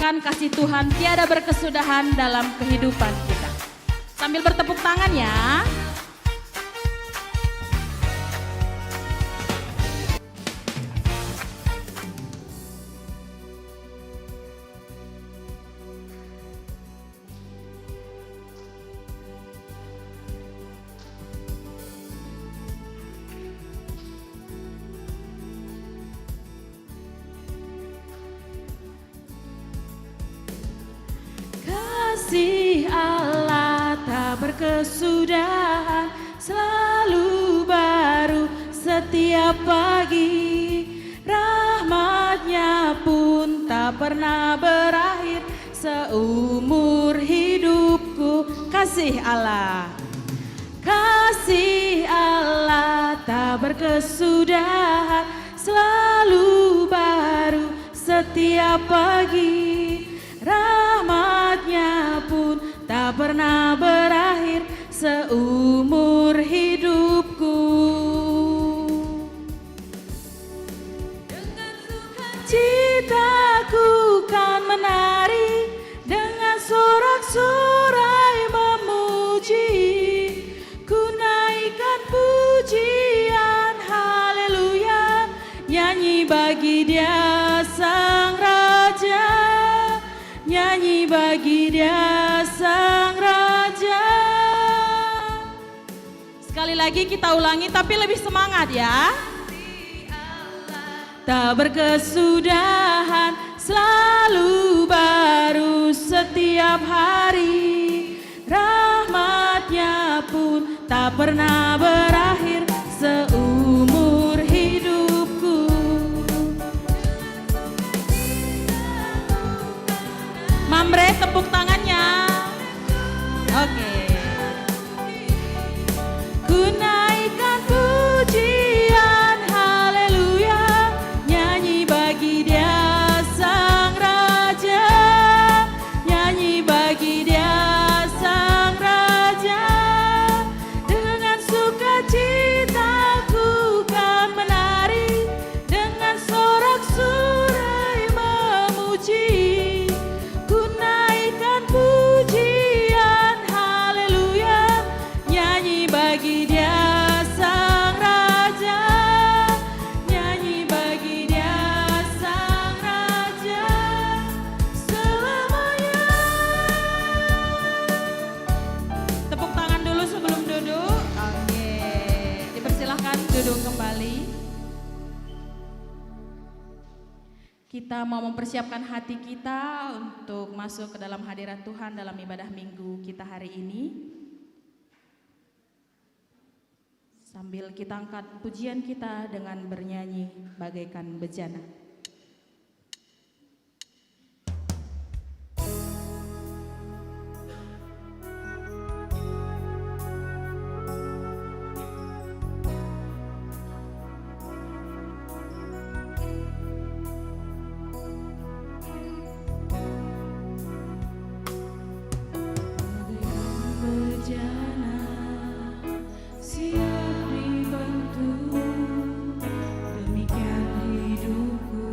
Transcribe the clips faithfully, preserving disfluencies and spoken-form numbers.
Kasih Tuhan tiada berkesudahan dalam kehidupan kita. Sambil bertepuk tangan ya. Kasih Allah tak berkesudahan, selalu baru setiap pagi. Rahmat-Nya pun tak pernah berakhir seumur hidupku. Kasih Allah. Kasih Allah tak berkesudahan, selalu baru setiap pagi. Rahmat-Nya pun tak pernah berakhir seumur hidupku. Dengan sukacita ku kan menari, dengan sorak-sorai memuji. Ku naikkan pujian, haleluya, nyanyi bagi Dia Sang Raja, nyanyi bagi Dia Sang Raja. Sekali lagi kita ulangi, tapi lebih semangat ya. Tak berkesudahan, selalu baru setiap hari. Rahmat-Nya pun tak pernah berakhir seumur hidupku. Mamre, tepuk tangannya. Oke. Ku naikkan pujian, haleluya, nyanyi bagi Dia Sang Raja, nyanyi bagi Dia Sang Raja. Dengan sukacita ku kan menari, dengan sorak-sorai memuji. Ku naikkan pujian, haleluya, nyanyi bagi Dia Sang Raja, nyanyi bagi Dia Sang Raja selamanya. Tepuk tangan dulu sebelum duduk. Oke, dipersilahkan duduk kembali. Kita mau mempersiapkan hati kita untuk masuk ke dalam hadirat Tuhan dalam ibadah minggu kita hari ini. Sambil kita angkat pujian kita dengan bernyanyi bagaikan bejana. Siap dibantu, demikian hidupku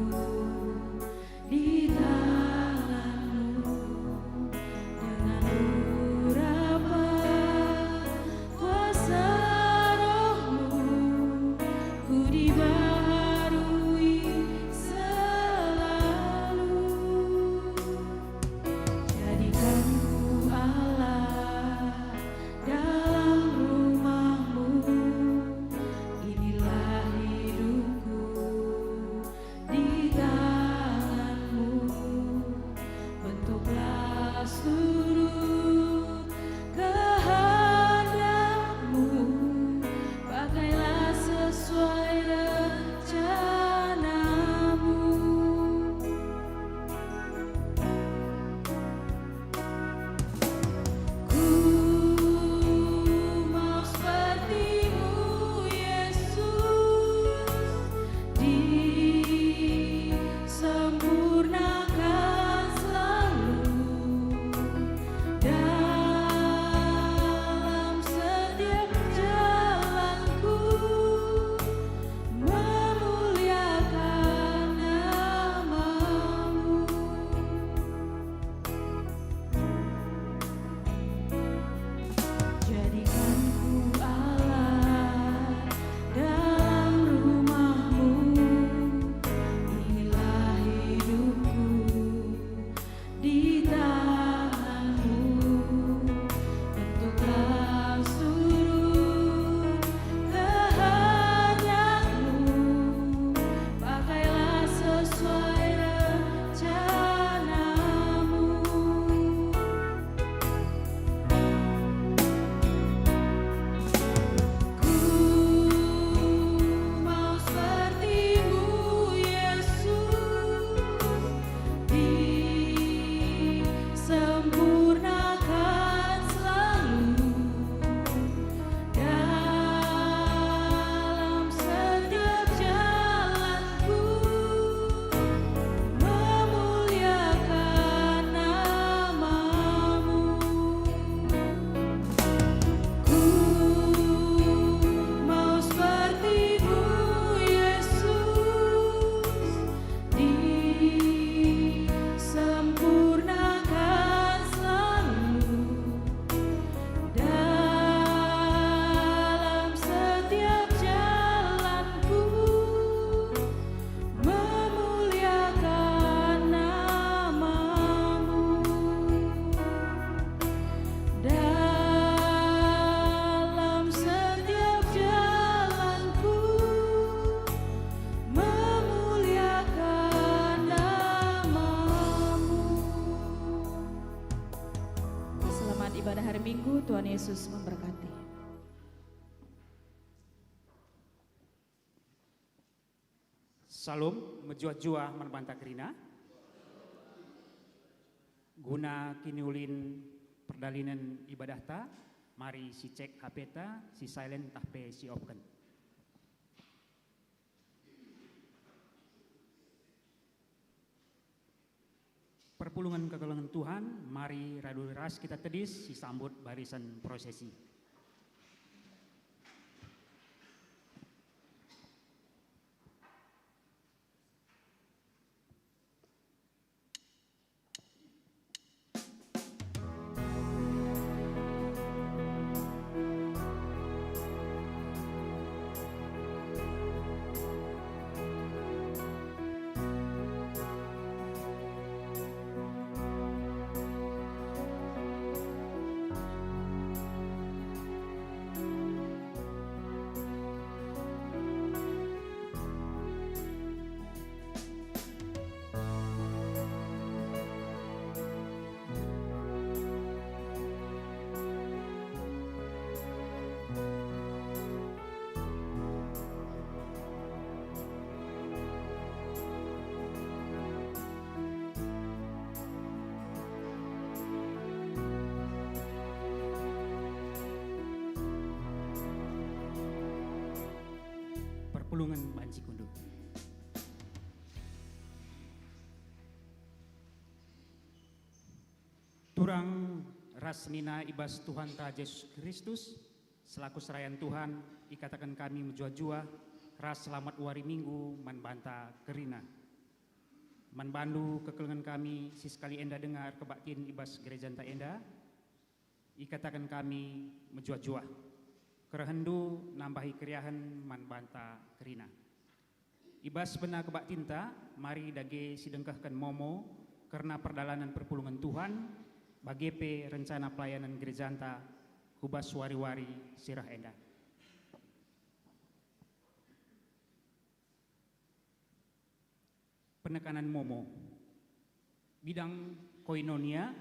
Pada hari Minggu, Tuhan Yesus memberkati. Salom, mejuah-juah man banta kerina. Guna kiniulin perdalanen ibadahta, mari sicek H P-ta, si silent ntah pe si off-ken. Perpulungen kekelengen Tuhan, mari radu ras kita tedis sisambut barisan prosesi. Perpulungen banci kundul. Turang ras senina i bas Tuhanta Jesus Kristus, selaku serayan Tuhan, ikataken kami mejuah-juah ras selamat wari Minggu man banta kerina. Man bandu kekelengen kami si sekali enda denga erkebaktin i bas gerejanta enda, ikataken kami mejuah-juah. Kerehenndu nambahi keriahen man banta kerina. I bas bena kebaktinta, mari dage sidengkehken momo kerna perdalanen perpulungen Tuhan, bage pe rencana pelayanan gerejanta ku bas wari-wari si reh enda. Penekanan momo. Bidang Koinonia,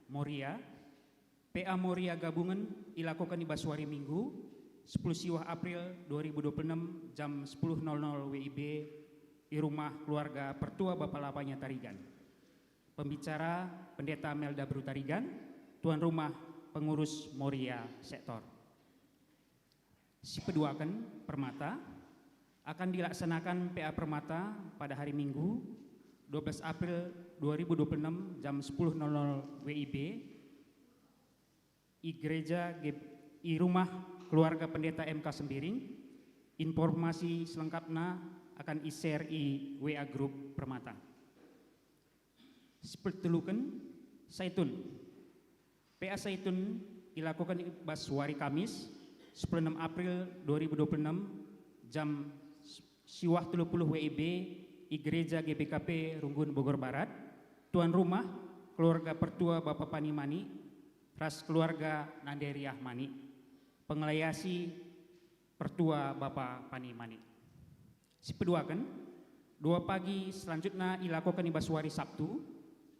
Moria, P A Moria gabungen ilakoken i bas wari Minggu, sepuluh siwah April dua ribu dua puluh enam, jam sepuluh nol nol W I B, i rumah keluarga Pertua Bapa Lapanya Tarigan. Pembicara, Pendeta Melda Beru Tarigan, tuan rumah, pengurus Moria Sektor. Sipeduaken Permata, akan dilaksanaken P A Permata pada hari Minggu, dua belas April dua ribu dua puluh enam, jam sepuluh nol nol W I B, i gereja G-, i rumah keluarga Pendeta M K Sembiring. Informasi selengkapna akan i-share i W A Group Permata. Sipeteluken, Saitun. P A Saitun ilakoken i bas wari Kamis, sepuluh enam April dua ribu dua puluh enam, jam siwah telu puluh W I B, i Gereja G B K P Runggun, Bogor Barat. Tuan rumah, keluarga Pertua Bapa Pani Mani, ras keluarga Nande Riah Mani. Pengelayasi, Pertua Bapa Pani Mani. Sipeduaken, doa pagi selanjutna ilakoken i bas wari Sabtu,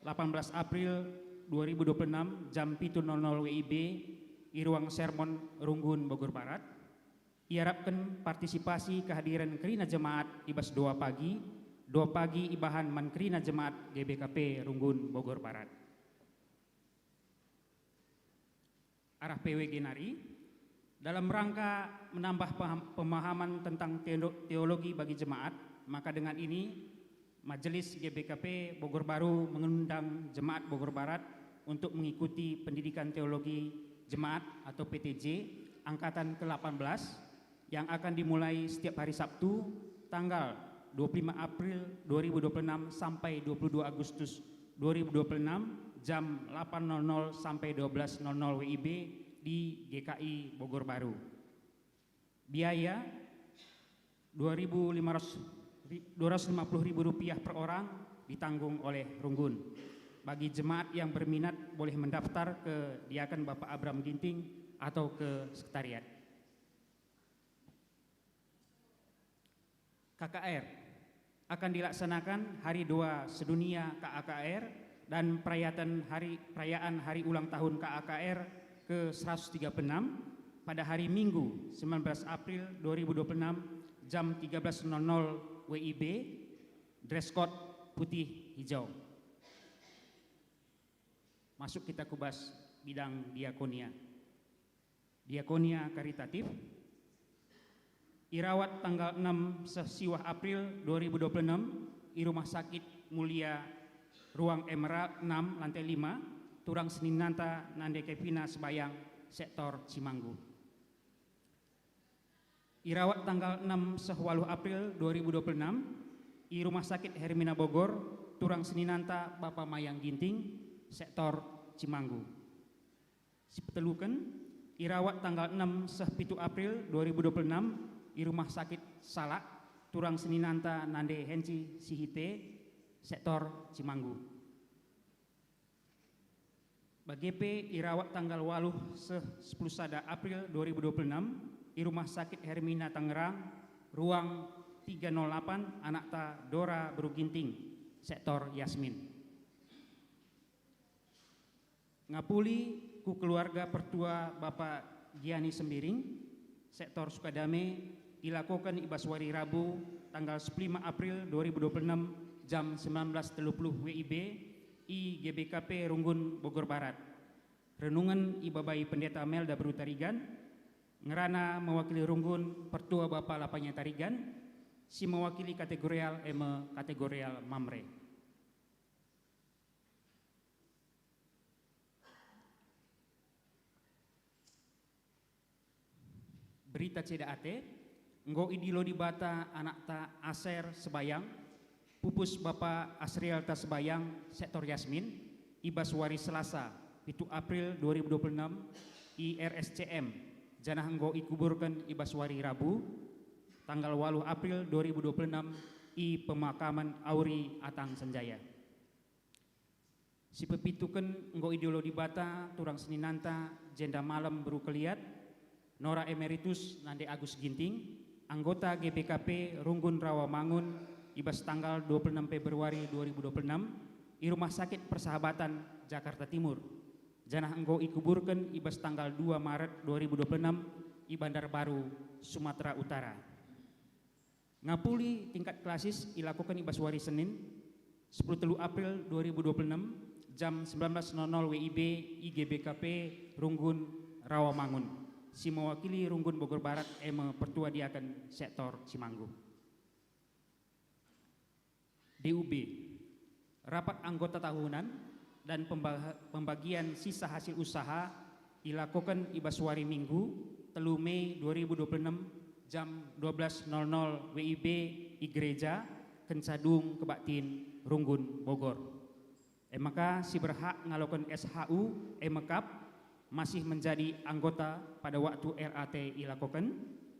delapan belas April dua ribu dua puluh enam, jam pitu nol nol W I B, i ruang sermon Runggun, Bogor Barat. Iarapken partisipasi kehadiren kerina jemaat i bas doa pagi. Doa pagi ibahan man kerina jemaat G B K P Runggun, Bogor Barat. Arah P W G nari, dalam rangka menambah paham-, pemahaman tentang teolo-, teologi bagi jemaat, maka dengan ini Majelis G B K P Bogor Baru mengundang jemaat Bogor Barat untuk mengikuti pendidikan teologi jemaat atau P T J angkatan kedelapan belas yang akan dimulai setiap hari Sabtu, tanggal dua puluh lima April dua ribu dua puluh enam sampai dua puluh dua Agustus dua ribu dua puluh enam, jam delapan nol nol sampai dua belas nol nol W I B di G K I Bogor Baru. Biaya dua ribu lima ratus, dua ratus lima puluh ribu rupiah per orang ditanggung oleh Runggun. Bagi jemaat yang berminat boleh mendaftar ke Diaken Bapak Abram Ginting atau ke sekretariat. K K R akan dilaksanakan Hari Doa Sedunia K A K R dan perayaan hari, perayaan hari ulang tahun K A K R ke seratus tiga puluh enam, pada hari Minggu, sembilan belas April dua ribu dua puluh enam, jam tiga belas nol nol W I B, dress code putih hijau. Masuk kita ku bas bidang diakonia. Diakonia karitatif, irawat tanggal enam seh siwah April dua ribu dua puluh enam i Rumah Sakit Mulia, ruang M R enam, lantai lima, turang seninanta nande kepina sebayang, sektor Cimanggu. Irawat tanggal enam seh waluh April dua ribu dua puluh enam i Rumah Sakit Hermina Bogor, turang seninanta Bapa Mayang Ginting, sektor Cimanggu. Sipeteluken, irawat tanggal enam seh pitu April dua ribu dua puluh enam i Rumah Sakit Salak, turang seninanta nande Henci Sihite, sektor Cimanggu. Bage pe irawat tanggal waluh seh sepuluh sada April dua ribu dua puluh enam i Rumah Sakit Hermina Tangerang, ruang tiga nol delapan, anakta Dora Beru Ginting, sektor Yasmin. Ngapuli ku keluarga pertua Bapa Giani Sembiring, sektor Sukadame, ilakoken i bas wari Rabu, tanggal sepuluh lima April dua ribu dua puluh enam, jam sembilan belas tiga puluh W I B, i G B K P Runggun, Bogor Barat. Renungen ibabai Pendeta Melda Beru Tarigan, ngerana mewakili Runggun, pertua Bapa Lapanya Tarigan, si mewakili kategorial e me kategorial Mamre. Berita ceda ate, enggo idilo Dibata anakta Aser sebayang, pupus Bapa Asrielta sebayang, sektor Yasmin, i bas wari Selasa, pitu April dua ribu dua puluh enam, i R S C M, janah enggo ikuburken i bas wari Rabu, tanggal waluh April dua ribu dua puluh enam, i pemakamen Auri Atang Senjaya. Sipepituken enggo idilo Dibata turang seninanta Jenda Malem Beru Keliat, Nora Emeritus nande Agus Ginting, anggota G B K P Runggun Rawamangun, i bas tanggal dua puluh enam Februari dua ribu dua puluh enam, i Rumah Sakit Persahabatan, Jakarta Timur, janah enggo ikuburken i bas tanggal dua Maret dua ribu dua puluh enam i Bandar Baru, Sumatera Utara. Ngapuli tingkat klasis ilakoken i bas wari Senin, sepuluh telu April dua ribu dua puluh enam, jam sembilan belas nol nol W I B, i G B K P Runggun Rawamangun, si mewakili Runggun Bogor Barat e me pertua diaken sektor Cimanggu. D U B, rapat anggota tahunan dan pemba-, pembagian sisa hasil usaha ilakoken i bas wari Minggu, telu Mei dua ribu dua puluh enam, jam dua belas nol nol W I B, i gereja, kenca dung kebaktin Runggun, Bogor. E maka si berhak ngaloken S H U, e me kap, masih menjadi anggota pada waktu R A T ilakoken,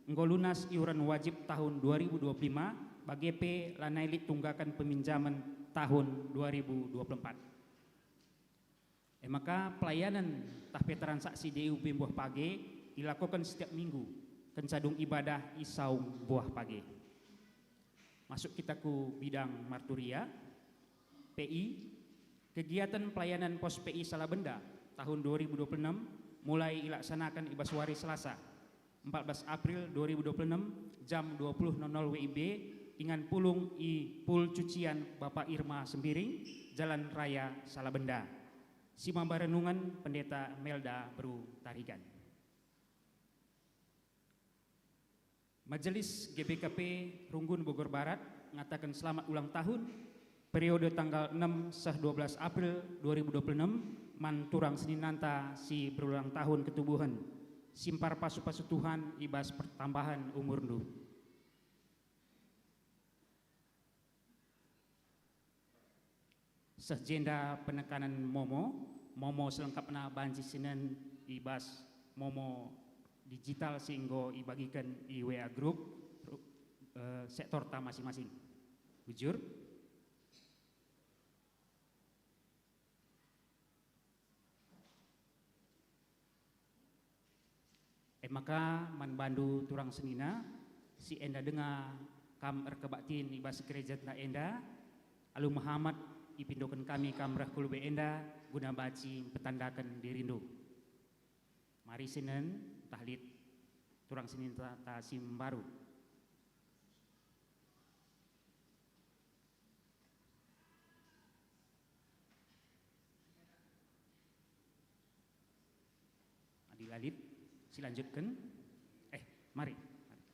enggo lunas iuran wajib tahun dua ribu dua puluh lima, bage pe lanai lit tunggaken peminjamen tahun dua ribu dua puluh empat. E maka pelayanen tah pe transaksi D U B Mbuah Page ilakoken setiap minggu, kenca dung ibadah i saung Mbuah Page. Masuk kita ku bidang marturia, P I, kegiatan pelayanan Pos P I Salabenda tahun dua ribu dua puluh enam mulai ilaksanaken i bas wari Selasa, empat belas April dua ribu dua puluh enam, jam dua puluh nol nol W I B, ingan pulung i Pul Cucian Bapa Irma Sembiring, Jalan Raya Salabenda. Si maba renungen Pendeta Melda Beru Tarigan. Majelis G B K P Runggun Bogor Barat ngataken selamat ulang tahun periode tanggal enam seh dua belas April dua ribu dua puluh enam man turang seninanta si berulang tahun ketubuhen, si mbar pasu-pasu Tuhan i bas pertambahen umurndu. Seh jenda penekanen momo, momo selengkapna banci sinen i bas momo digital si enggo ibagiken i W A Group, ru-, eh, sektorta masing-masing. Bujur. E maka man bandu turang senina, si enda denga kam erkebaktin i bas gerejanta enda, alu mehamat ipindoken kami kam reh ku lebe enda guna banci mpetandaken dirindu. Mari sinen tah lit turang sininta ta si mbaru. Adi la lit, silanjutken. Eh, mari, mari.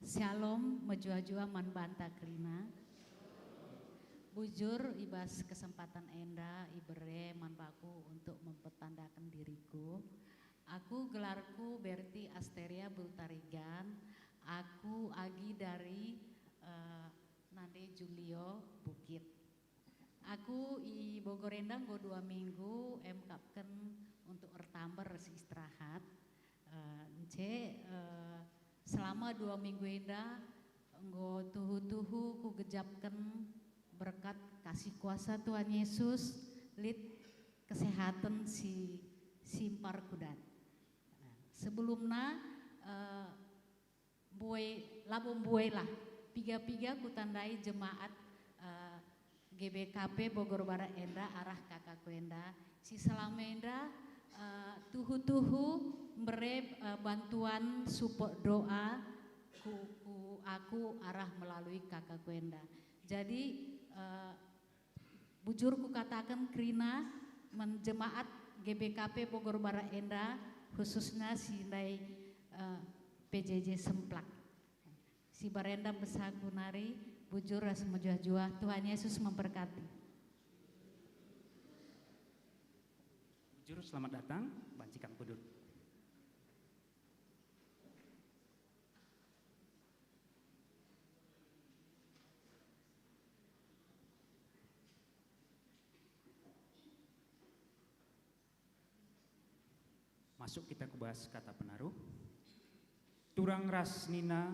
Syalom, mejuah-juah man banta kerina. Bujur, i bas kesempatan enda ibere man bangku untuk mempertandaken diriku. Aku gelarku Berti Asteria Bultarigan. Aku agi dari, eh, Nande Julio Bukit. Aku i Bogor enda enggo dua minggu, emkapken untuk ertamber si istirahat. Eh, ence, eh, selama dua minggu enda enggo tuhu-tuhu kugejapken berkat kasih kuasa Tuhan Yesus, lit kesehatan si, si mparkudat. Nah, sebelumna, eh, Mbue, labo mbuelah, piga-piga kutandai jemaat, eh, G B K P Bogor Barat enda arah kakaku enda, si selama enda, eh, tuhu-tuhu mbere, eh, bantuan support doa ku, ku aku arah melalui kakaku enda. Jadi, eh, Bujur kukataken kerina man jemaat G B K P Bogor Barat enda, khususna si ndai, eh, P J J Semplak. Si barenda besaku nari, bujur ras mejuah-juah. Tuhan Yesus memberkati. Bujur, selamat datang, banci kam kudut. Masuk kita ku bas kata penaruh. Turang ras nina,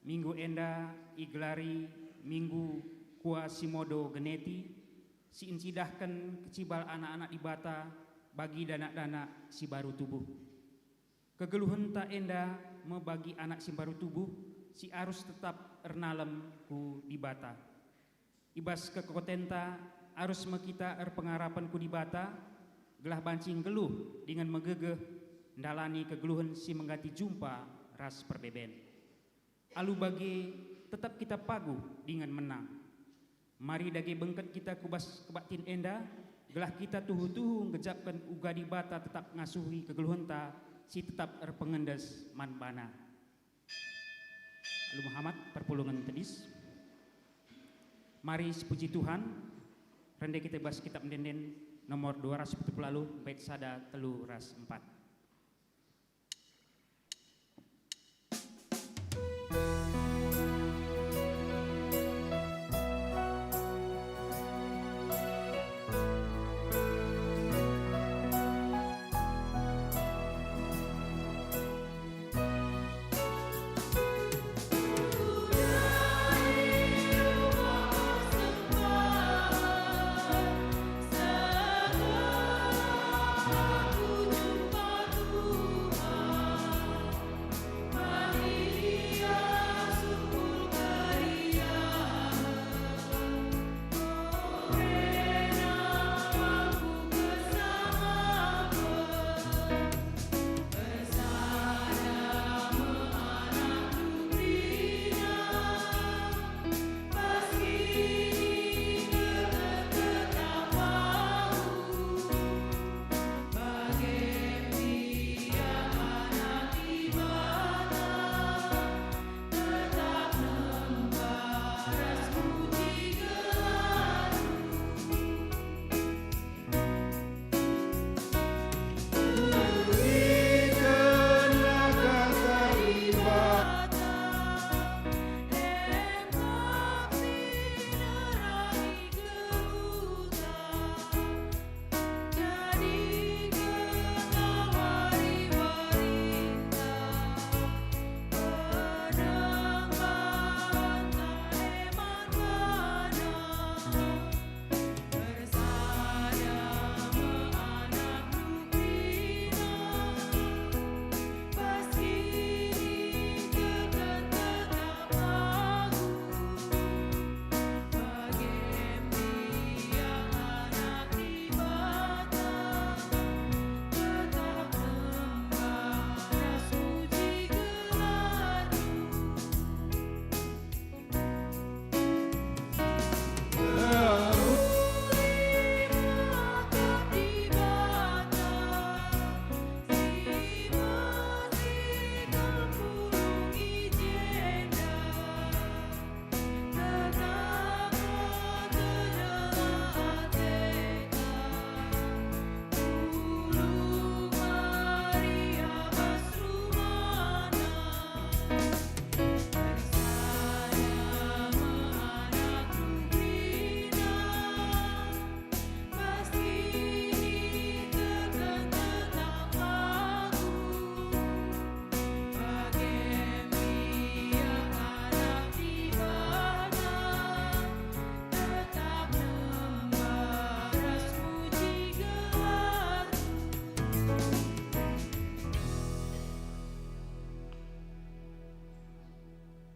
minggu enda igelari Minggu Quasimodo Geneti, si ncidahken kecibal anak-anak Dibata bagi danak-danak si baru tubuh. Kegeluhenta enda me bagi anak si mbaru tubuh si arus tetap ernalem ku Dibata. I bas kekotenta arus me kita erpengarapen ku Dibata, gelah banci nggeluh dingen megegeh ndalani kegeluhen si mengganti jumpa ras perbeben. Alu bage, tetap kita paguh dingen menang. Mari dage bengket kita ku bas kebaktin enda, gelah kita tuhu-tuhu ngejapken uga Dibata tetap ngasuhi kegeluhenta si tetap erpengendes man baNa. Alu mehamat perpulungen tedis. Mari sipuji Tuhan, rende kita bas Kitab Ende-enden nomor dua ratus pitu puluh alu, bait sada, telu ras empat.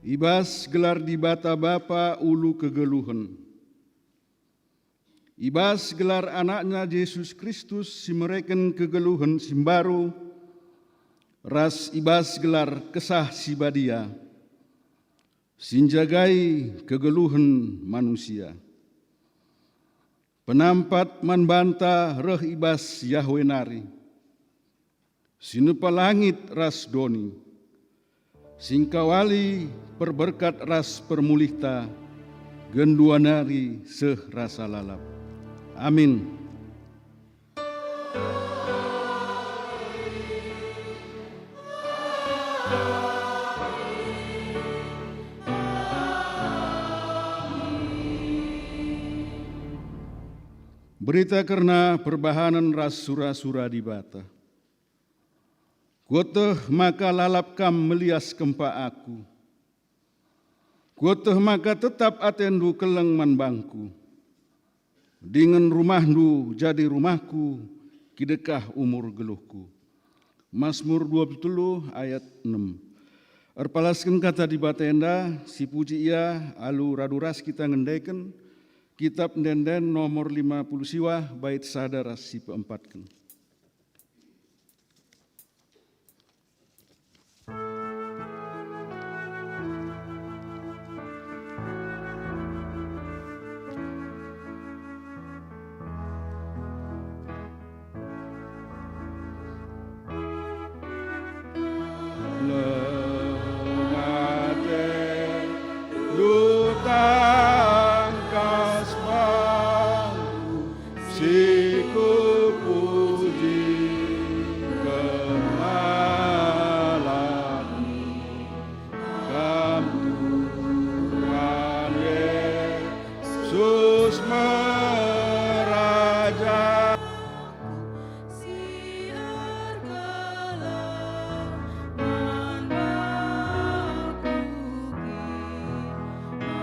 I bas gelar Dibata Bapa ulu kegeluhen. I bas gelar AnakNa Jesus Kristus si mereken kegeluhen si mbaru, ras i bas gelar Kesah Si Badia, si njagai kegeluhen manusia. Penampat man banta reh i bas Yahweh nari, si nepa langit ras doni, si ngkawali perberkat ras permulihta, genduari seh rasa lalap. Amin. Berita kerna perbahanen ras sura-sura Dibata. Kueteh maka lalap kam melias kempak aku. Kueteh maka tetap atendu keleng man bangku, dingen rumahndu jadi rumahku kidekah umur geluhku. Masmur dua puluh telu ayat enam. Erpalasken kata Dibata enda, sipuji Ia alu radu ras kita ngendeken Kitap Ende-enden nomor lima puluh siwah, bait sada ras si peempatken. Lengate lu tangkas bangku si kupuji kemalahi. Kam Tuhan Yesus meraja. Si erkeleng man bangku ki,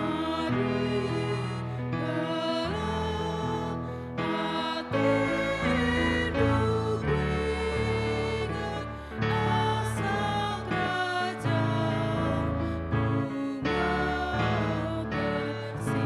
mari keleng atendu kuinget asa kerajam ku mekesi.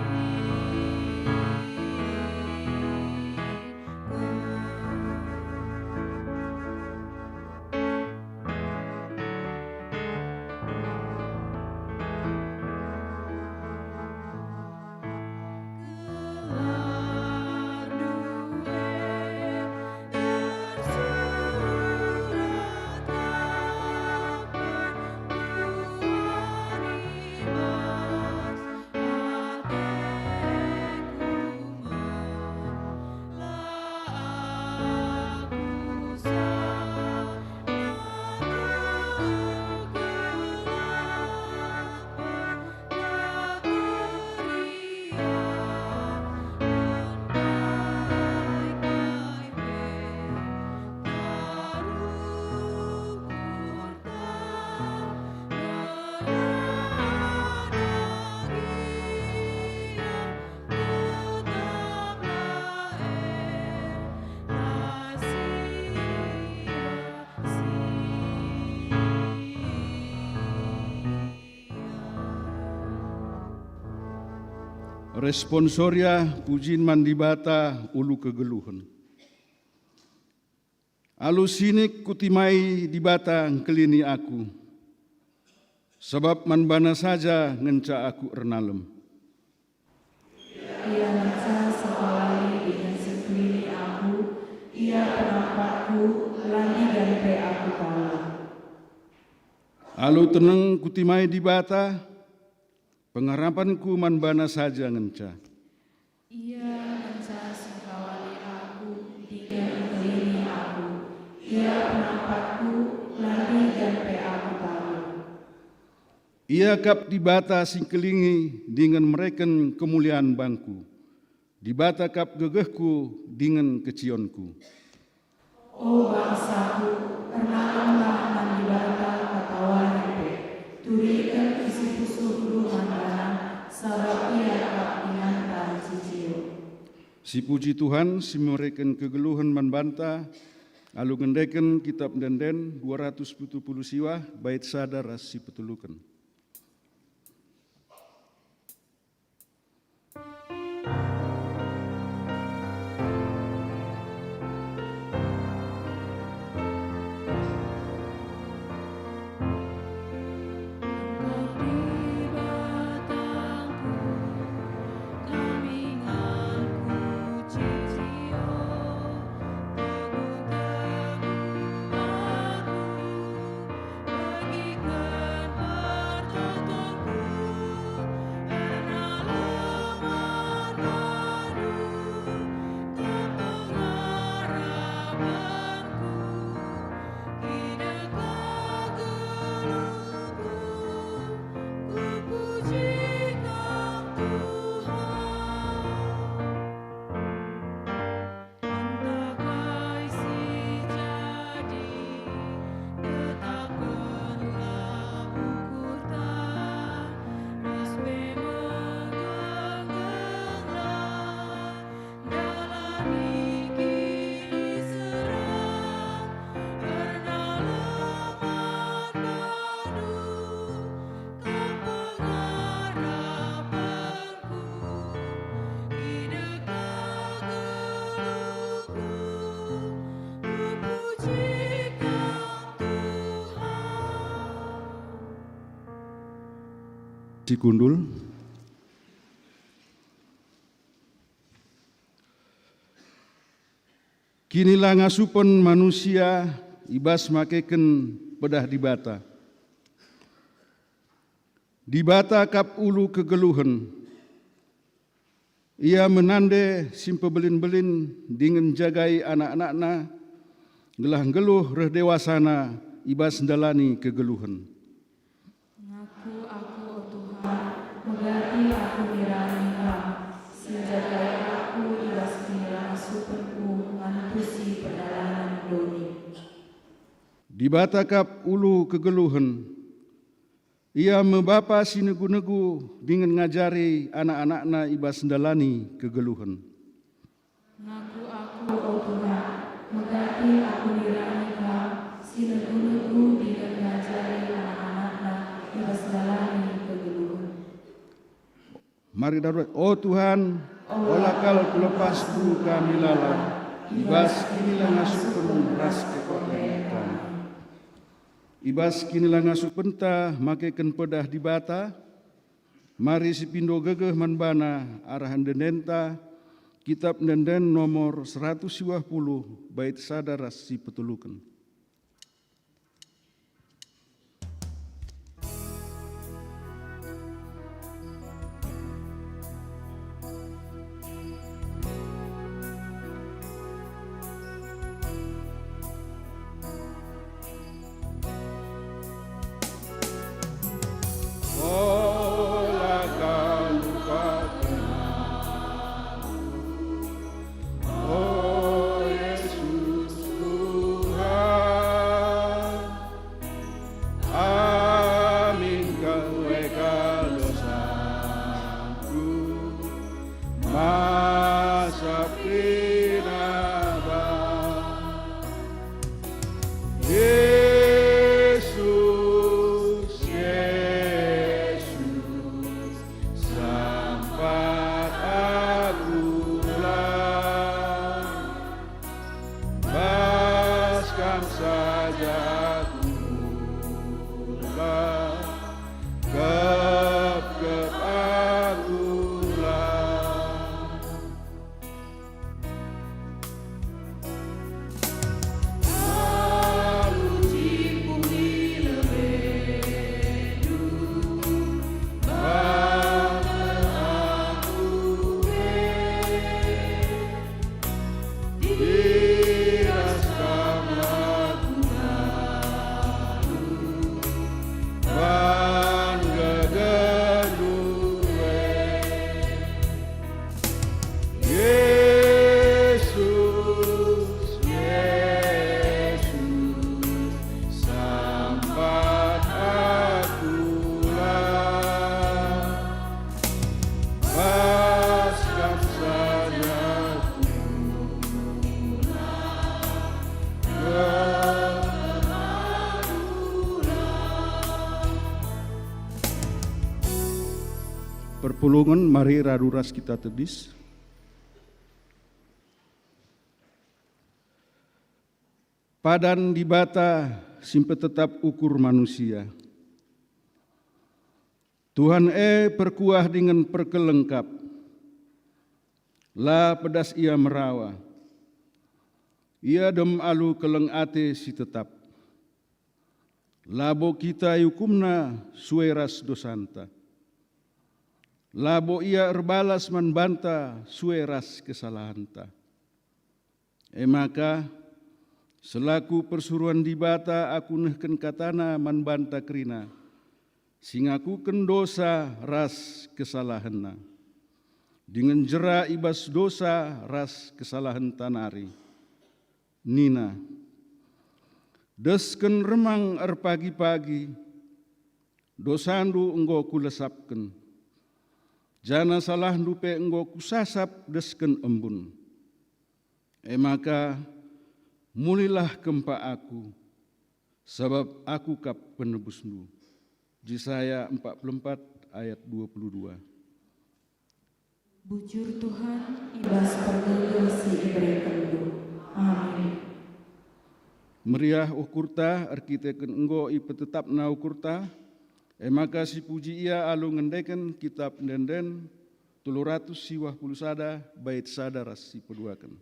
Responsoria, pujin man Dibata ulu kegeluhen. Alu sinik kutimai Dibata ngkelini aku, sabap man baNa saja ngenca aku ernalem. Ia ngenca sengkawali dingen sengkelini aku, ia penampakku, la ndigan pe aku talang. Alu teneng kutimai Dibata, pengarapanku man baNa saja ngenca. Ia ngenca sengkawali aku, dingen ngkelini aku. Ia penampakku, la ndigan pe aku talang. Ia kap Dibata si ngkelingi dingen mereken kemulian bangku, Dibata kap gegehku dingen kecionku. O bangsaku, ernalemlah man Dibata katawari pe, turiken isi pusuhndu man baNa, sabap Ia kap inganta si cio. Sipuji Tuhan si mereken kegeluhen man banta, alu ngendeken Kitap Ende-enden dua ratus pitu puluh siwah, bait sada ras si peteluken. Sikundul. Kinilangasupen manusia i bas makeken pedah Dibata. Dibata kap ulu kegeluhen. Ia menande si mpebelin-belin dingen njagai anak-anakna, gelah nggeluh reh dewasana i bas ndalani kegeluhen. Ngaku aku, o Tuhan, megati aku nirani Kam, si njagai aku i bas kinilangasupenku ngantusi perdalanen doni. Dibata kap ulu kegeluhen. Ia me bapa si negu-negu dingen ngajari anak-anakna i bas ndalani kegeluhen. Ngaku aku, o Tuhan, megati aku nirani Kam si negu-negu dingen ngajari anak-anakna i bas ndalani kegeluhen. Mari darurat, o Tuhan, ola kal pelepasndu kami lalap i bas kinilangasupen ras kekuaten kami. I bas kinilangasupenta makeken pedah Dibata, mari sipindo gegeh man bana arah endendenta, Kitap Ende-enden nomor seratus siwah puluh, bait sada ras si peteluken. Ola kal lupaken aku, o Yesus Tuhan, amin kal wekal dosaku, masap kerina Bapa. Yesus, Yesus, sampat akulah, bas Kam saja akulah, kepkep akulah. Yesus, Yesus, sampat akulah, bas Kam saja akulah. Perpulungen, mari radu ras kita tedis. Padan Dibata si mpetetap ukur manusia. Tuhan e perkuah dingen perkeleng kap. La pedas Ia merawa. Ia dem alu keleng ate si tetap. Labo kita iukumNa sue ras dosanta. Labo Ia erbalas man banta sue ras kesalahenta. E maka, selaku persuruhen Dibata aku nehken kataNa man banta kerina, si ngakuken dosa ras kesalahenna, dingen jera i bas dosa ras kesalahenta nari. Nina, "Desken remang erpagi-pagi, dosandu enggo kulesapken, janah salahndu pe enggo kusasap desken embun. E maka, mulilah kempak aku, sabap aku kap penebusndu." Jesaya empat puluh empat ayat dua puluh dua. Bujur Tuhan, i bas pergeluh si iberekenNdu. Amin. Meriah ukurta erkiteken enggo ipetetapNa ukurta, E maka sipuji ia alu ngendeken Kitap Ende-enden, telu ratus siwah puluh sada, bait sada ras si peduaken.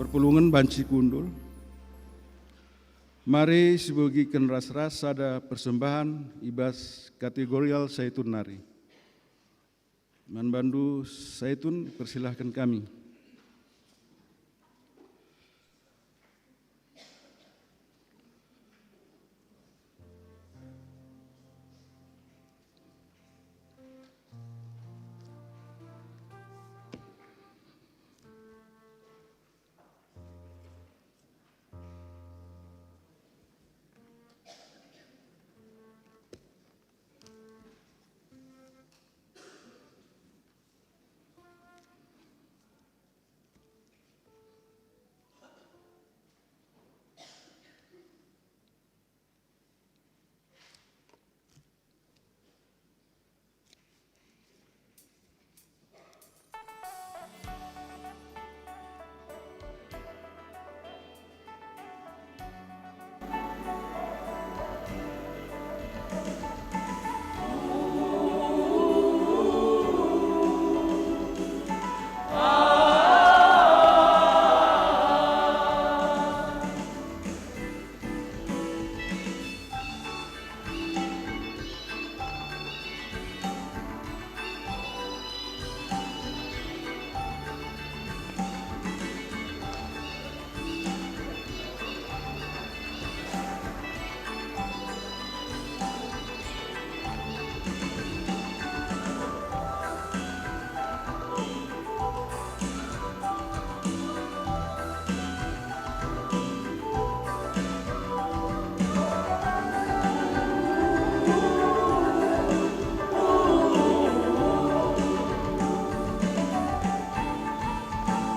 Perpulungen banci kundul. Mari sibegiken ras-ras sada persembahan i bas kategorial Saitun nari. Man bandu Saitun, persilahken kami.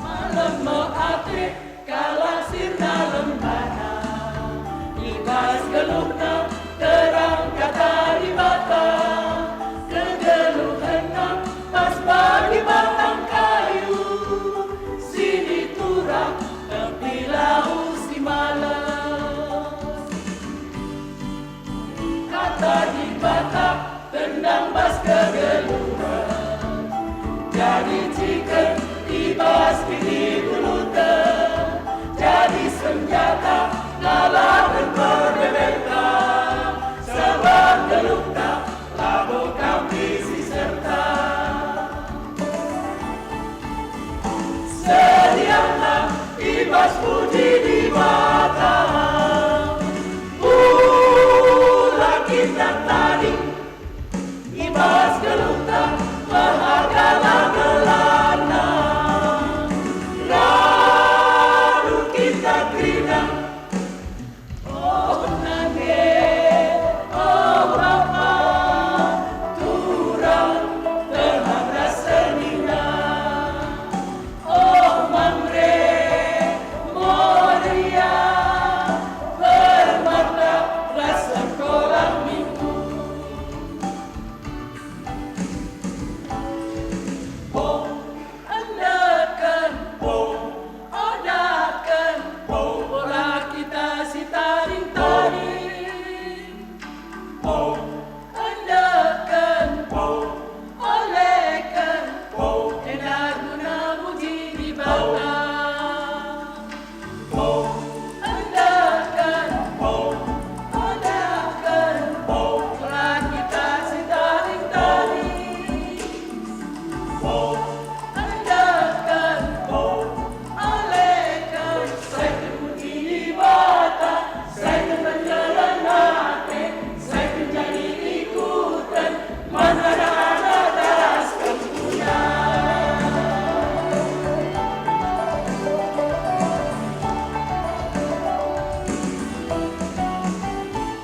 Malem me ate kalak si nalem bana, i bas geluhna terang kata Dibata. Kegeluhenna pas bagi batang kayu, si niturah tepi lau si malem. Kata Dibata Tendang bas kegeluhen, jadi ciken i bas kiniguluhen, jadi senjata ngalahen perbebenta, sebab geluhta labo kam isi serta. Seriahlah i bas puji Dibata, ula kita tading i bas geluhta, mehaga gelarNa. Lalu kita kerina, oh nande, oh Bapa, turang, Tuhan ras senina. Oh Mamre, Moria, permata ras sekolah minggu. Pong, endeken, pong, odaken, pong, ola kita si tading-tading. Pong, endeken, pong, oleken, pong, enda guna muji Dibata. Pong, endeken, pong, odaken, pong, ola kita si tading-tading. Pong, endeken, pong, oleken, sai muji Dibata, sai penjalanen ate, sai jadi ikuten, man anak-anak ras kemuna.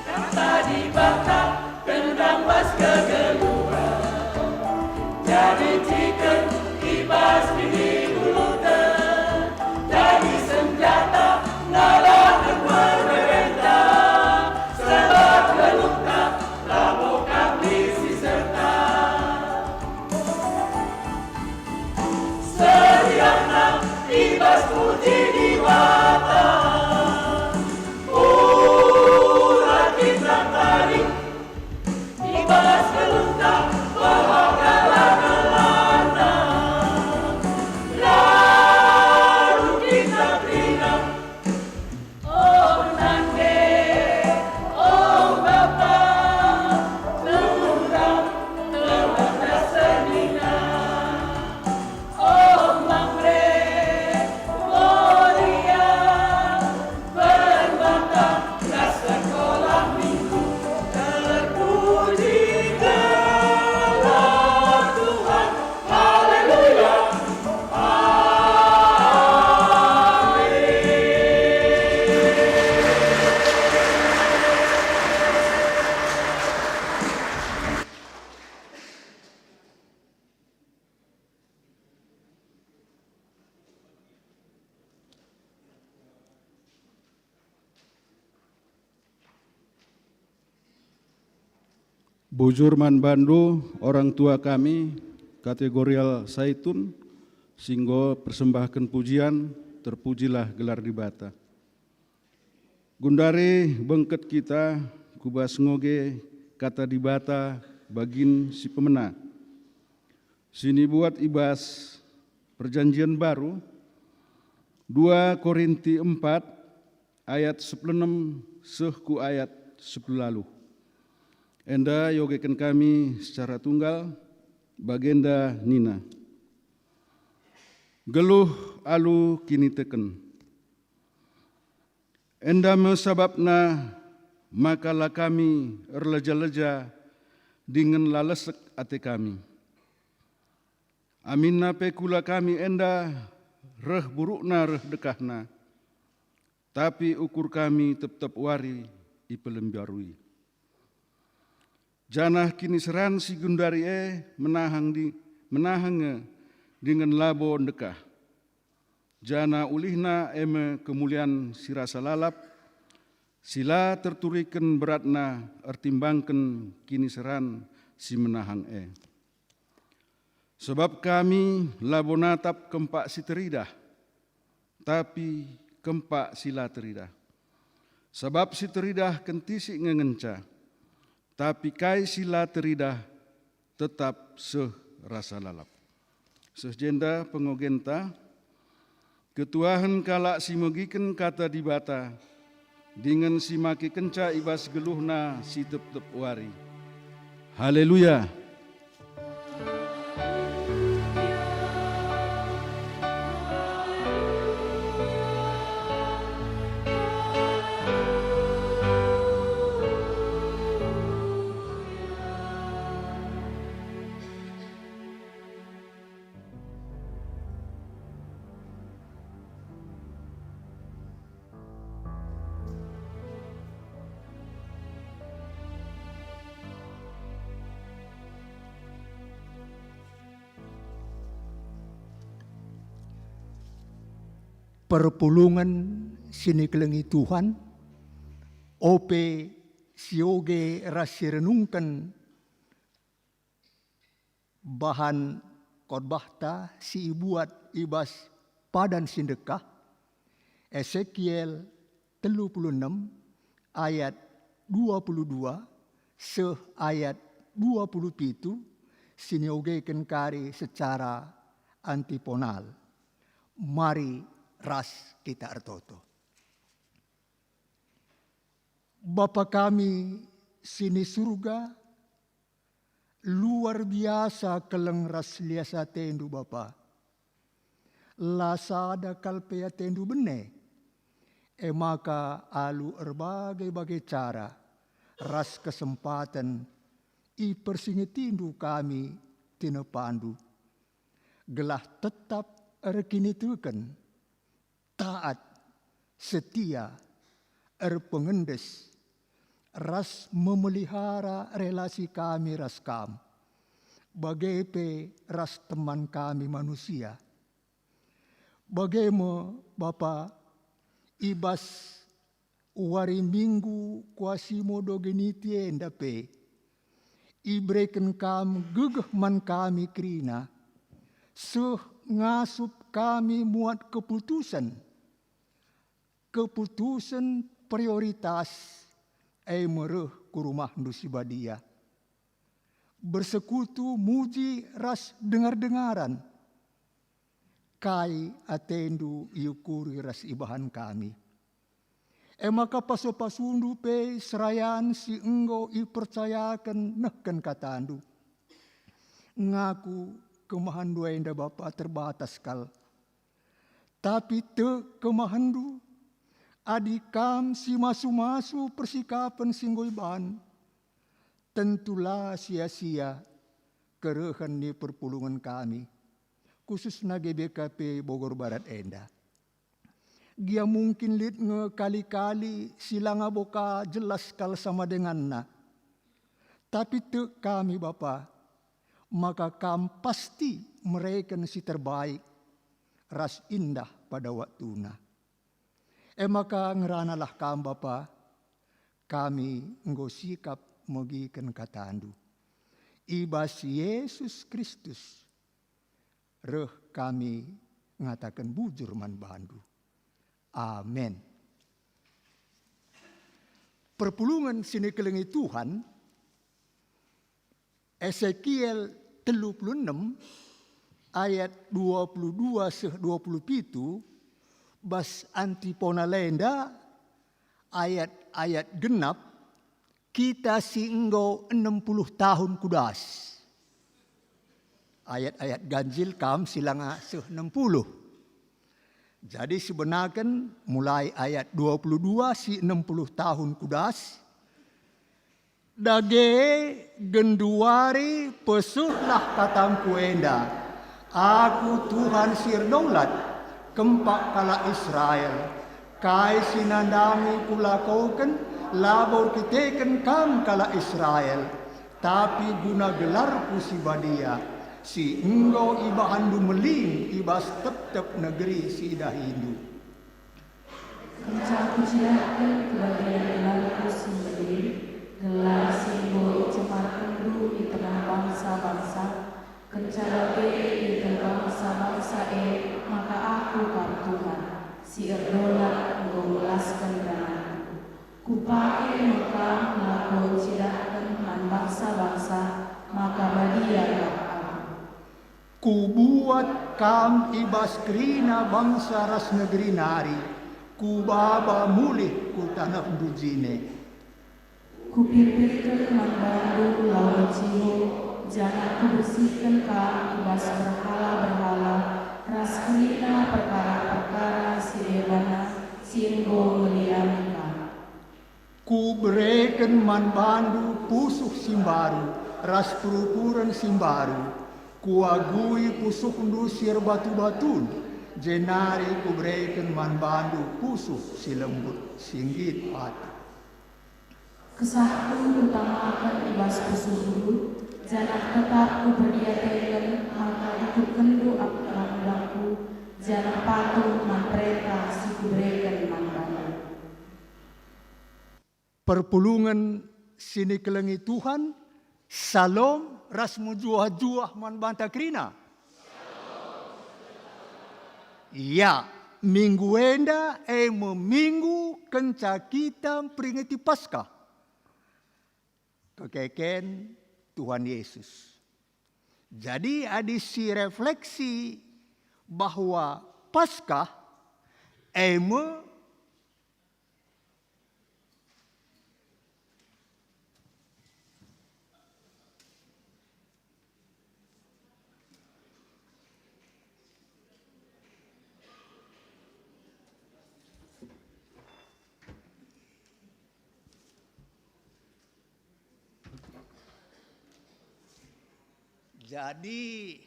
Kata Dibata tendang bas kegeluhen, jadi ciken i bas kiniguluhen, jadi senjata ngalahen perbebenta, sebab geluhta labo kam isi serta. Seriahna i bas puji Dibata, ula kita tading i bas geluhta, mehaga gelarNa. Lalu kita kerina, oh nande, oh Bapa, turang, turang ras senina. Oh Mamre, Moria, permata ras sekolah minggu, terpuji gelar Tuhan. Haleluya. Amin. Bujur man bandu, orang tua kami, kategorial Saitun, si enggo persembahken pujian, terpujilah gelar Dibata. Gundari bengket kita ku bas ngoge Kata Dibata bagin si pemena, si nibuat i bas Perjanjian Baru, dua Korinti empat ayat sepuluh enem seh ku ayat sepuluh waluh. Enda iogeken kami secara tunggal, bagenda nina, geluh alu kiniteken. Enda me sabapna maka la kami erleja-leja dingen la lesek ate kami. Aminna pe kula kami enda reh burukna reh dekahna, tapi ukur kami tep-tep wari ipelembarui. Janah kiniseran si gundari e menahang di, menahang nge dingen labo ndekah. Janah ulihna e me kemulian si rasa lalap, si la terturiken beratna ertimbangken kiniseran si menahang e. Sebab kami labo natap kempak si teridah, tapi kempak si la teridah. Sabap si teridah kentisik nge ngenca, tapi kai si la teridah tetap seh rasa lalap. Seh jenda pengogenta, ketuahen kalak si megiken Kata Dibata, dingen si makekenca i bas geluhna si tep-tep wari. Haleluya! Perpulungen si nikelengi Tuhan, ope sioge ras si renungken bahan khotbahta si ibuat i bas padan si ndekah, Esekiel telu puluh enem ayat dua puluh dua seh ayat dua puluh pitu, si niogeken kari secara antiponal. Mari ras kita ertoto. Bapa kami si ni Surga, luar biasa keleng ras lias atendu, Bapa. La sada kal pe atendu bene, e maka alu erbage-bage cara ras kesempaten ipersingetindu kami tinepandu, gelah tetap erkiniteken, taat, setia, erpengendes, ras memelihara relasi kami ras Kam, bage pe ras teman kami manusia. Bage me, Bapa, i bas wari Minggu Quasimodogeniti enda pe, ibereken Kam gegeh man kami kerina, seh ngasup kami muat keputusen, keputusen prioritas, e me reh ku rumah-Ndu si badia. Bersekutu muji ras dengar-dengaran kai atendu iukuri ras ibahan kami. E maka pasu-pasundu pe serayan si enggo ipercayaken nehken katandu. Ngaku kemahenndu enda, Bapa, terbatas kal. Tapi tek kemahenndu, adi Kam si masu-masu persikapen si enggo iban, tentu la sia-sia kerehen ni perpulungen kami, khususna G B K P Bogor Barat enda. Gia mungkin lit nge kali-kali si langa boka jelas kal sama denganna. Tapi tek kami, Bapa, maka Kam pasti mereken si terbaik ras indah pada waktuna. E maka ngeranalah Kam, Bapa, kami enggo sikap megiken katandu. I bas Yesus Kristus reh kami ngataken bujur man bandu. Amen. Perpulungen si nikelengi Tuhan, Esekiel telu puluh enem ayat dua puluh dua seh dua puluh pitu, bas antipona enda, ayat-ayat genap, kita si enggo enem puluh tahun kudas. Ayat-ayat ganjil kam si langa seh enem puluh. Jadi sebenaken mulai ayat dua puluh dua si enem puluh tahun kudas, dage genduari pesehlah katangku enda, Aku Tuhan si erdaulat, kempak kalak Israel. Kai si nandangi kulakoken, labo erkiteken kam kalak Israel, tapi guna gelarku si badia, si enggo ibahanndu meling i bas tep-tep negeri si idahindu. Kenca kucidahken kebagian gelarku si meling, gelar si enggo icemarkenndu i tengah bangsa-bangsa, kenca bage ieteh bangsa-bangsa e maka Aku kap Tuhan, si erdaulat enggo nggelasken ranahNdu. Kupake me kam lako ncidahken man Kam i bas kerina bangsa ras negeri nari, Kubaba mulih ku tanehndu jine. Kupimpirken man bandu lau erciho, janah Kubersihken kam i bas perhala-perhala ras kerina perkara-perkara si deban si enggo ngeliani kam. Kubereken man bandu pusuh si mbaru ras perukuren si mbaru. Kuagui pusuhndu si erbatu-batun, jenari Kubereken man bandu pusuh si lembut, si nggit ate. KesahKu Kutamaken i bas pusuhndu, janah tetap Kuperdiateken maka ikutkenndu undang-undangKu, janah patuh man perentah si Kubereken man bandu. Perpulungen si nikelengi Tuhan, Salom ras mejuah-juah man banta kerina. Ya, minggu enda e me minggu kenca kita mperingeti Paskah, kekeken Tuhan Yesus. Jadi, adi si refleksi bahwa Paskah e me Jadi,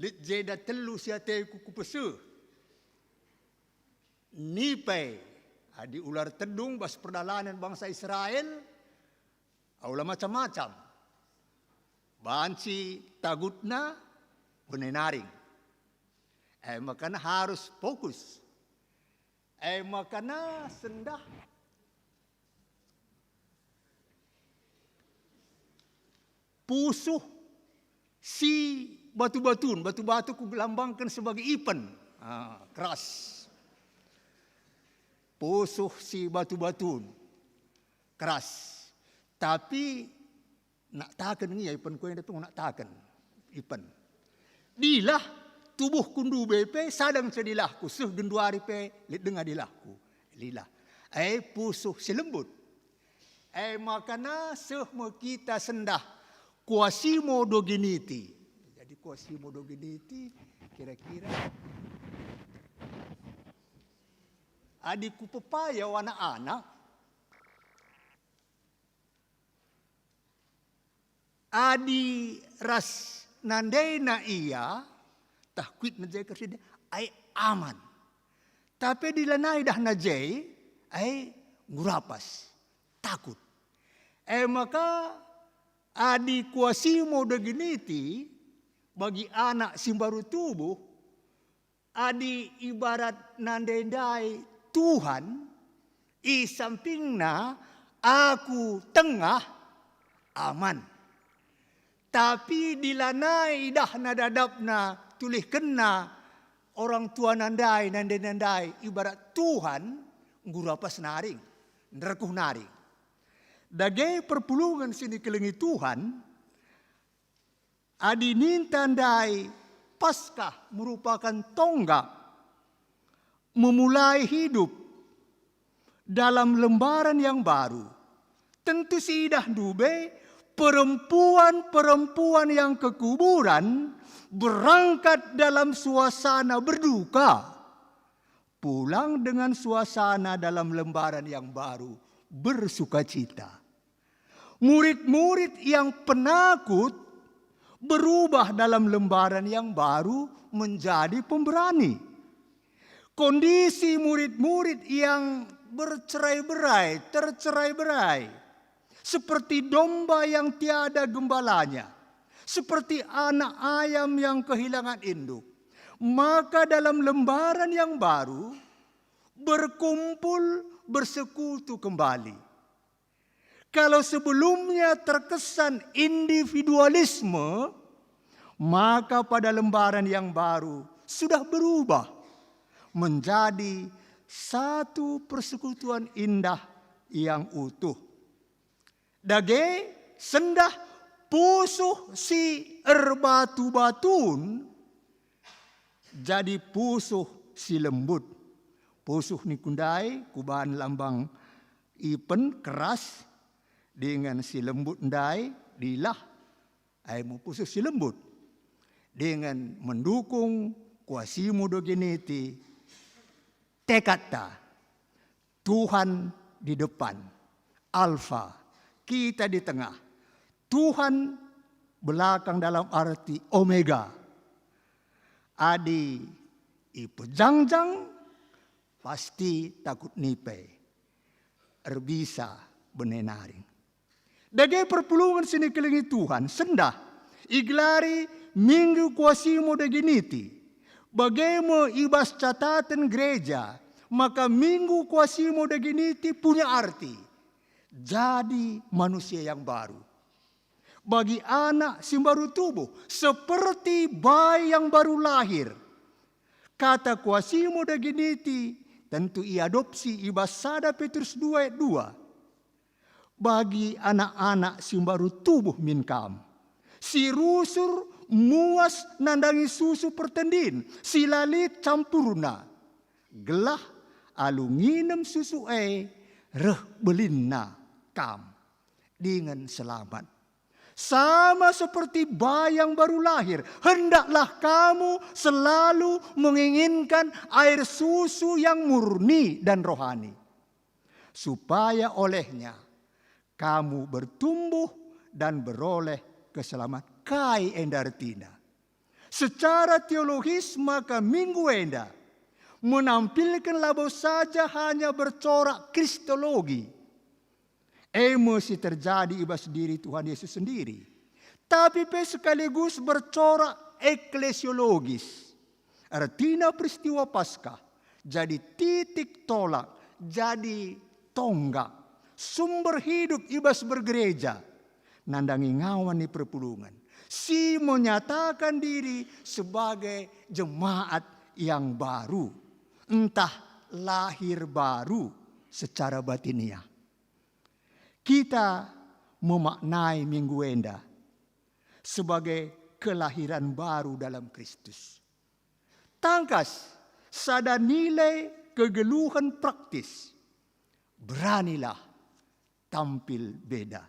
lit jenda telu si ateku kupeseh. Nipe, adi ular tedung bas perdalanen bangsa Israel, aula macam-macam. Banci tagutna bene naring. E makana harus fokus. E makana sendah pusuh si batu-batun, batu-batu kulambangken sebagai ipen. Ah, keras. Pusuh si batu-batun, keras. Tapi naktaken nge ia ipenku enda pe naktaken ipen. Dilah tubuhku ndube pe sada nge dilahku, seh genduari pe lit denga dilahku. Dilah. E pusuh si lembut. E makana seh me kita sendah Quasimodogeniti. Jadi Quasimodogeniti kira-kira adi kupepaya anak-anak, adi ras nandena ia, tah kuitna je kersida, ai aman. Tapi adi lanai idahna je, ai ngurapas, takut. E maka adi Quasimodogeniti bagi anak si mbaru tubuh, adi ibarat nande ndai Tuhan, i sampingna aku tengah, aman. Tapi adi lanai idahna dadapna, tulihkenna orang tuana ndai, nandena ndai, ibarat Tuhan, ngurapas naring, nderkuh naring. Dage perpulungen si nikelengi Tuhan, adi ninta ndai Paskah merupakan tonggak memulai hidup dalam lembaran yang baru, tentu siidah ndube perempuan-perempuan yang kekuburan berangkat dalam suasana berduka, pulang dengan suasana dalam lembaran yang baru, bersukacita. Murid-murid yang penakut berubah dalam lembaran yang baru menjadi pemberani. Kondisi murid-murid yang bercerai-berai, tercerai-berai, seperti domba yang tiada gembalanya, seperti anak ayam yang kehilangan induk, maka dalam lembaran yang baru berkumpul, bersekutu kembali. Kalau sebelumnya terkesan individualisme, maka pada lembaran yang baru sudah berubah menjadi satu persekutuan indah yang utuh. Dage sendah Pusuh si erbatu-batun jadi pusuh si lembut. Pusuh ningku ndai kubahan lambang ipen keras, dingen si lembut ndai dilah, ai me pusuh si lembut. Dingen mendukung Quasimodogeniti, tekadta, Tuhan di depan, Alfa, kita di tengah. Tuhan belakang dalam arti Omega. Adi ipejangjang, pasti takut nipe, erbisa bene naring. Dage perpulungen si nikelengi Tuhan, sendah igelari Minggu Quasimodogeniti. Bage me i bas cataten gereja, maka Minggu Quasimodogeniti punya arti jadi manusia yang baru. Bagi anak si mbaru tubuh, seperti bayi yang baru lahir. Kata Quasimodogeniti tentu iadopsi i bas sada Petrus dua ayat dua. Bagi anak-anak si mbaru tubuh min kam, si rusur muas nandangi susu pertendin, si la lit campurna, gelah alu nginem susu e reh belinna kam dingen selamat. Sama seperti bayi yang baru lahir, hendaklah kamu selalu menginginkan air susu yang murni dan rohani, supaya olehnya kamu bertumbuh dan beroleh keselamatan. Kai enda ertina? Secara teologis, maka minggu enda menampilken labo saja hanya bercorak kristologi, e me si terjadi i bas diri Tuhan Yesus sendiri, tapi pe sekaligus bercorak eklesiologis. Ertina peristiwa Paskah jadi titik tolak, jadi tonggak, sumber hidup i bas bergereja, nandangi ngawan ni perpulungen, si menyatakan diri sebagai jemaat yang baru, ntah lahir baru secara batiniah. Kita memaknai minggu enda sebagai kelahiran baru dalam Kristus. Tangkas, sada nilai kegeluhen praktis. Beranilah tampil beda.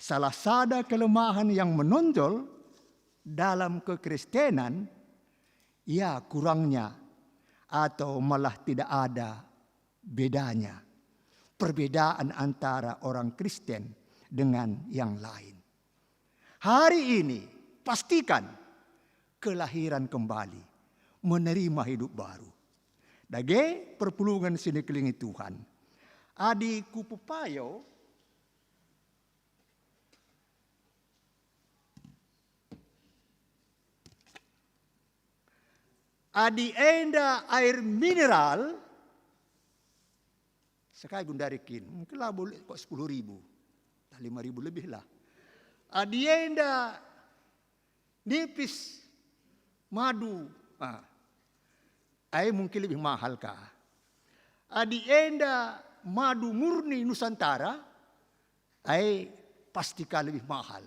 Salah sada kelemahan yang menonjol dalam kekristenan, ya, kurangnya atau malah tidak ada bedanya, perbedaan antara orang Kristen dengan yang lain. Hari ini, pastikan kelahiran kembali, menerima hidup baru. Dage perpulungen si nikelengi Tuhan. Adi kupepayo, adi enda air mineral, sekai gundari kin, mungkin labo lit kok sepuluh ribu, lima ribu lebih lah. Adi enda nipis madu, ah, ai mungkin lebih mahal ka. Adi enda madu murni Nusantara, ai pasti ka lebih mahal.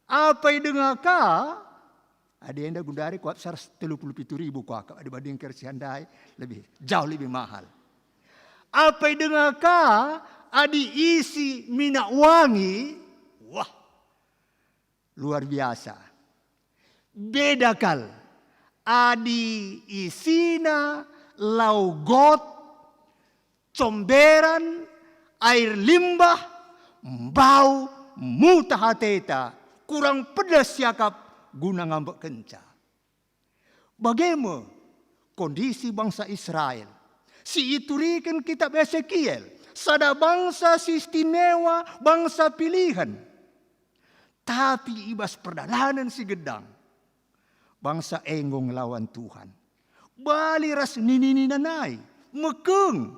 Apai denga ka, adi enda gundari kuat saras telu puluh pitu ribu kuakap, adi bandingken si ndai lebih, jauh lebih mahal. Apai denga ka, adi isi minak wangi, wah, luar biasa. Beda kal adi isina lau got, comberan, air limbah, mbau, mutah ateta, kurang pedas siakap guna ngambekkenca. Bage me kondisi bangsa Israel si ituriken kitab Esekiel, sada bangsa si istimewa, bangsa pilihen. Tapi i bas perdalanen si gedang, bangsa e enggo ngelawan Tuhan. Bali ras nini-nina nai, mekeng.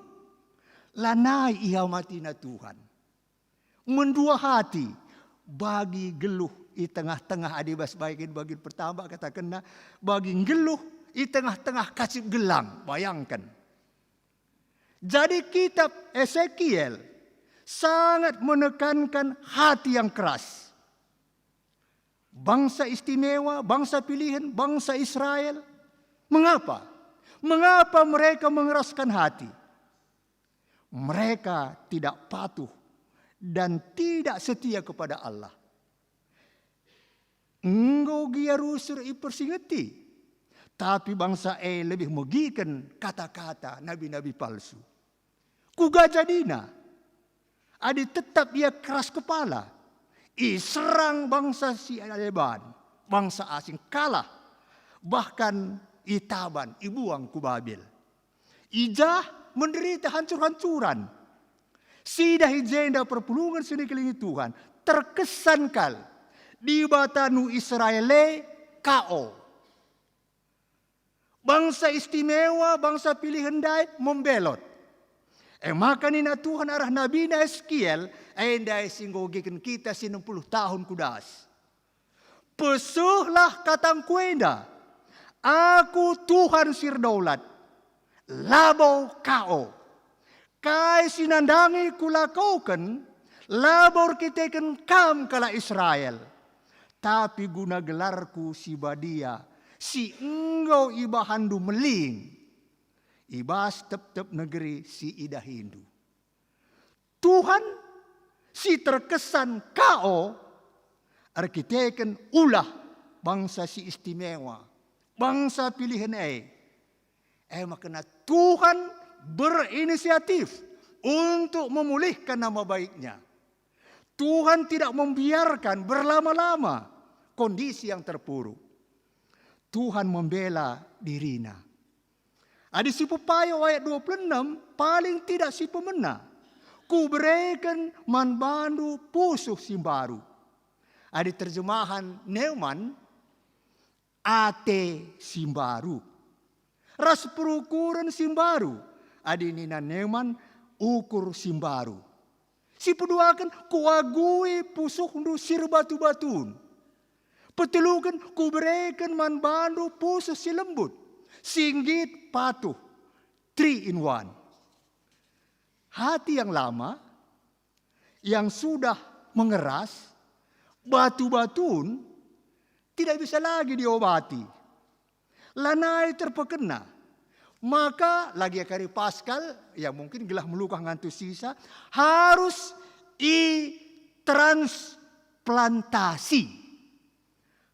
Lanai ihamatina Tuhan. Mendua hati, bagi nggeluh i tengah-tengah, adi bas bagian-bagian pertama katakenna, bagi nggeluh i tengah-tengah kacip gelang. Bayangken. Jadi kitab Esekiel sangat menekankan hati yang keras. Bangsa istimewa, bangsa pilihan, bangsa Israel. Mengapa? Mengapa mereka mengeraskan hati? Mereka tidak patuh dan tidak setia kepada Allah. Enggo gia rusur ipersingeti, tapi bangsa e lebih megiken kata-kata nabi-nabi palsu. Kuga jadina? Adi tetap ia keras kepala, iserang bangsa si deban, bangsa asing kalah, bahkan itaban, ibuang ku Babel. I jah menderita hancur-hancuran. Sidah i jenda perpulungen si nikelengi Tuhan, terkesan kal Dibata Israel e K O. Bangsa istimewa, bangsa pilihen ndai membelot. E maka nina Tuhan arah nabina Eskiel, e ndai si enggo giken kita si enam puluh tahun ku das. Pesehlah katangku enda, Aku Tuhan si erdaulat, labo K O. Kai si nandangi kulakoken, labo erkiteken kam kalak Israel, tapi guna gelarku si badia, si enggo ibahanndu meling i bas tep-tep negeri si idahindu. Tuhan si terkesan K O erkiteken ulah bangsa si istimewa, bangsa pilihen e. E maka Tuhan berinisiatif untuk memulihkan nama baiknya. Tuhan tidak membiarkan berlama-lama kondisi yang terpuruk. Tuhan membela diriNa. Adi sipepayo ayat dua puluh enam, paling tidak si pemena, Kubereken man bandu pusuh si mbaru. Adi terjemahan Newman, ate si mbaru, ras perukuren si mbaru. Adi nina Newman, ukur si mbaru. Si peduaken, kuagui pusuhndu si erbatu-batun. Peteluken, kubereken man bandu pusuh si lembut, si nggit patuh, three in one. Hati yang lama, yang sudah mengeras, batu-batun, tidak bisa lagi diobati. Lanai terpekena. Maka lagi kari Paskal, ya mungkin gelah melukah ngantus sisa, harus itransplantasi.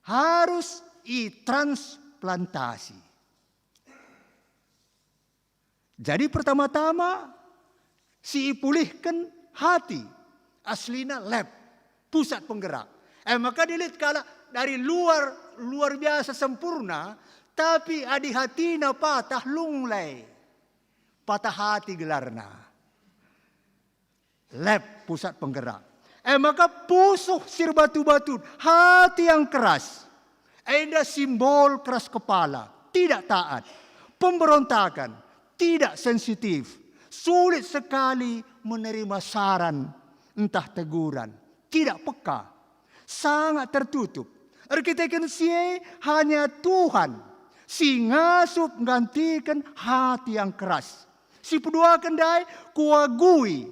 Harus itransplantasi. Jadi pertama-tama si ipulihken hati, aslina lab, pusat penggerak. E maka lit kalak dari luar, luar biasa sempurna, tapi adi hatina patah, lunglai. Patah hati gelarna. Lab pusat penggerak. E maka pusuh si erbatu-batun, hati yang keras. Enda simbol keras kepala, tidak taat, pemberontakan, tidak sensitif, sulit sekali menerima saran ntah teguran, tidak peka, sangat tertutup. Erkiteken si e, hanya Tuhan si ngasup nggantiken hati yang keras. Si peduaken ndai, kuagui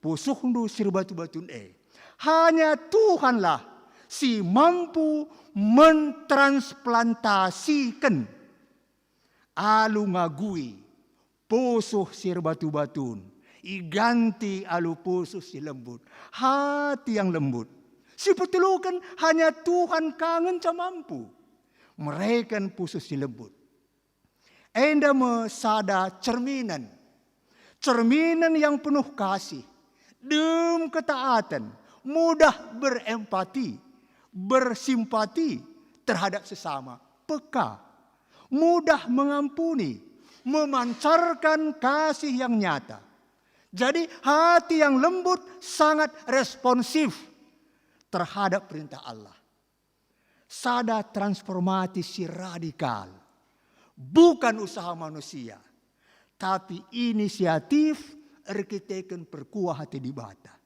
pusuhndu si erbatu-batun e. Hanya Tuhanlah si mampu mentransplantasiken alu ngagui pusuh si erbatu-batun, iganti alu pusuh si lembut, hati yang lembut. Si peteluken, hanya Tuhan ka ngenca mampu mereken pusuh si lembut. Enda me sada cerminen. Cerminen yang penuh kasih, dem ketaaten, mudah berempati, bersimpati terhadap sesama, peka, mudah mengampuni, memancarkan kasih yang nyata. Jadi hati yang lembut sangat responsif terhadap perintah Allah. Sada transformasi si radikal. Bukan usaha manusia, tapi inisiatif erkiteken perkuah ate Dibata.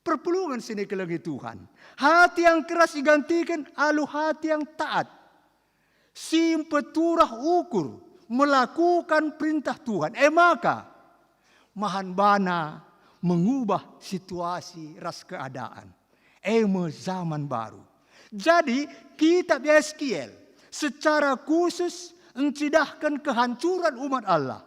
Perpulungen si nikelengi Tuhan. Hati yang keras igantiken alu hati yang taat. Si mpeturah ukur melakukan perintah Tuhan. E maka, mahan bana mengubah situasi ras keadaan. E me zaman baru. Jadi, kitab Eskiel secara khusus encidahken kehancuran umat Allah.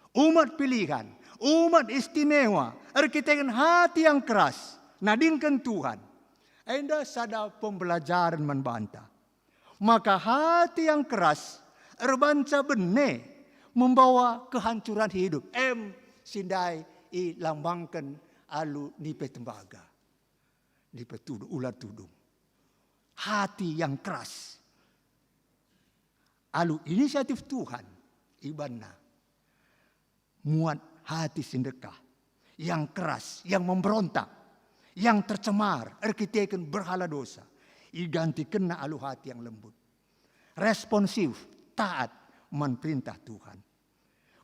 Umat pilihan, umat istimewa, erkiteken hati yang keras, nadingken Tuhan. Enda sada pembelajaren man banta. Maka hati yang keras erbanca bene membawa kehancuran hidup. Em, si ndai ilambangken alu nipe tembaga. Nipe tudung, ular tudung. Hati yang keras. Alu inisiatif Tuhan ibanna. Muat hati si ndekah, yang keras, yang memberontak, yang tercemar erkiteken berhala dosa, igantikenna alu hati yang lembut, responsif, taat man perintah Tuhan.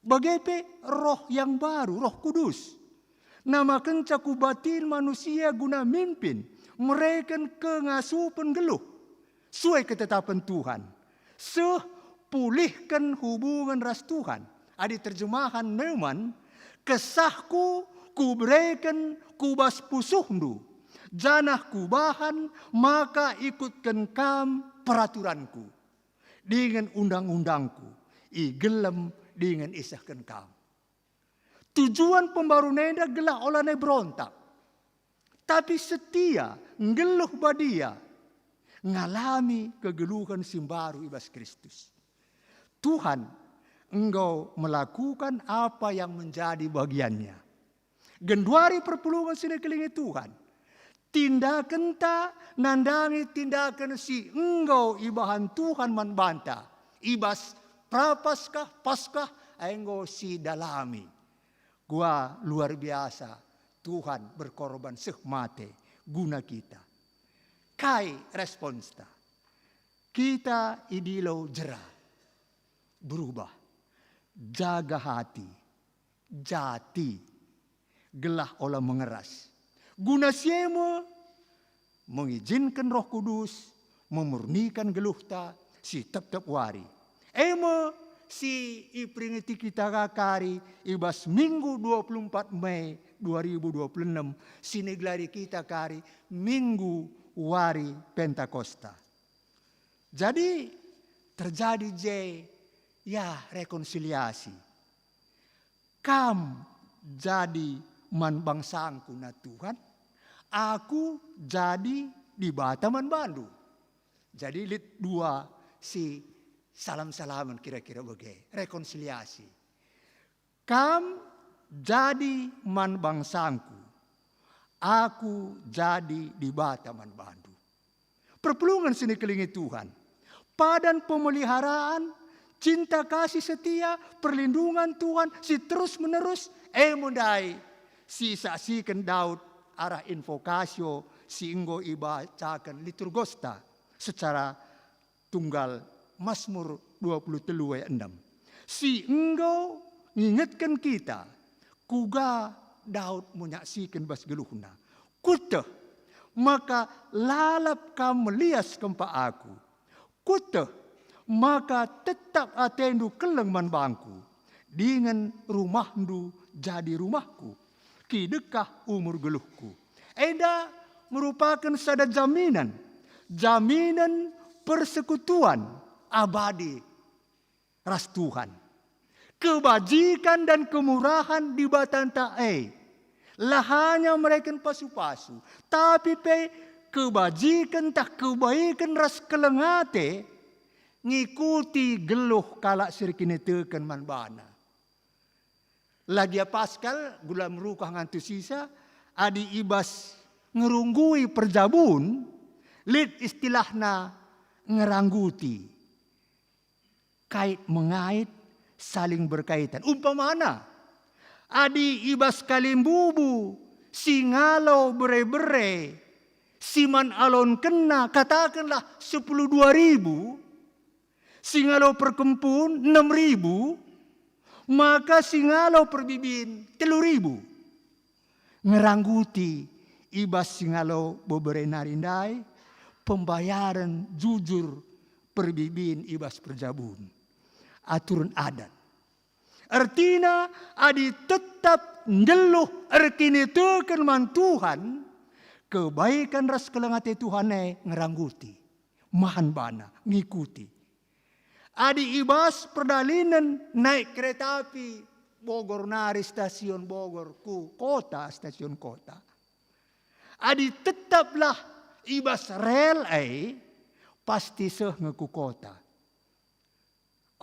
Bage pe Roh yang baru, Roh Kudus, namakenca ku batin manusia guna mimpin, mereken kengasupen nggeluh sue ketetapen Tuhan, seh pulihken hubungen ras Tuhan. Adi terjemahan Neumann, "KesahKu Kubereken ku bas pusuhndu, janah Kubahan maka ikutken kam peraturanKu, dingen undang-undangKu igelem dingen isehken kam." Tujuan pembaru enda gelah olanai berontak, tapi setia, nggeluh badia, ngalami kegeluhen si mbaru i bas Kristus. Tuhan enggo melakukan apa yang menjadi bagiannya. Genduari perpulungen si nikelengi Tuhan, tindakenta nandangi tindaken si enggo ibahan Tuhan man banta i bas Prapaskah, Paskah enggo sidalami. Kuga luar biasa Tuhan berkorban seh mate guna kita. Kai responsta? Kita idilo jera, berubah, jaga hati, jati, gelah ola mengeras. Guna si e me, mengijinken Roh Kudus memurnikan geluhta si tep-tep wari. E me si iperingeti kita ka kari i bas Minggu dua puluh empat Mei dua ribu dua puluh enam, si nigelari kita kari Minggu Wari Pentakosta. Jadi, terjadi je, ya, rekonsiliasi. Kam jadi man bangsangku na Tuhan, aku jadi Dibata man bandu. Jadi lit dua si salam-salaman kira-kira bage, rekonsiliasi. Kam jadi man bangsangku, aku jadi Dibata man bandu. Perpulungen si nikelengi Tuhan, padan pemeliharaan, cinta kasih setia, perlindungan Tuhan si terus-menerus, e me ndai si isaksiken Daud arah invokasio si enggo ibacaken liturgosta secara tunggal, Masmur dua puluh telu ayat enam, si enggo ngingetken kita kuga Daud menyaksiken bas geluhna, "Kueteh maka lalap Kam melias kempak aku. Kueteh maka tetap atendu keleng man bangku, dingen rumahndu jadi rumahku, kidekah umur geluhku." Enda merupaken sada jaminan, jaminan persekutuan abadi ras Tuhan. Kebajikan dan kemurahan Dibatanta e la hanya mereken pasu-pasu, tapi pe kebajiken ntah kebaiken ras keleng ate ngikuti geluh kalak si erkiniteken man bana. La gia Paskal, gula merukah ngantusisa, adi i bas ngerunggui perjabun, lit istilahna ngerangguti. Kait mengait, saling berkaitan. Umpamana, adi i bas kalimbubu si ngalo bere-bere, si man alonkenna, katakenlah sepuluh dua ribu, si ngalo perkempun enam ribu, maka si ngalo perbibin telu ribu. Ngerangguti i bas si ngalo bebere nari ndai, pembayaren jujur perbibin i bas perjabun. Aturen adat. Ertina, adi tetap nggeluh erkiniteken man Tuhan, Kebaikan ras keleng ate Tuhan e ngerangguti, mahan bana, ngikuti. Adi i bas perdalinen naik kereta api Bogor nari, stasiun Bogor ku kota, stasiun kota. Adi tetaplah i bas rel e, pasti seh nge ku kota.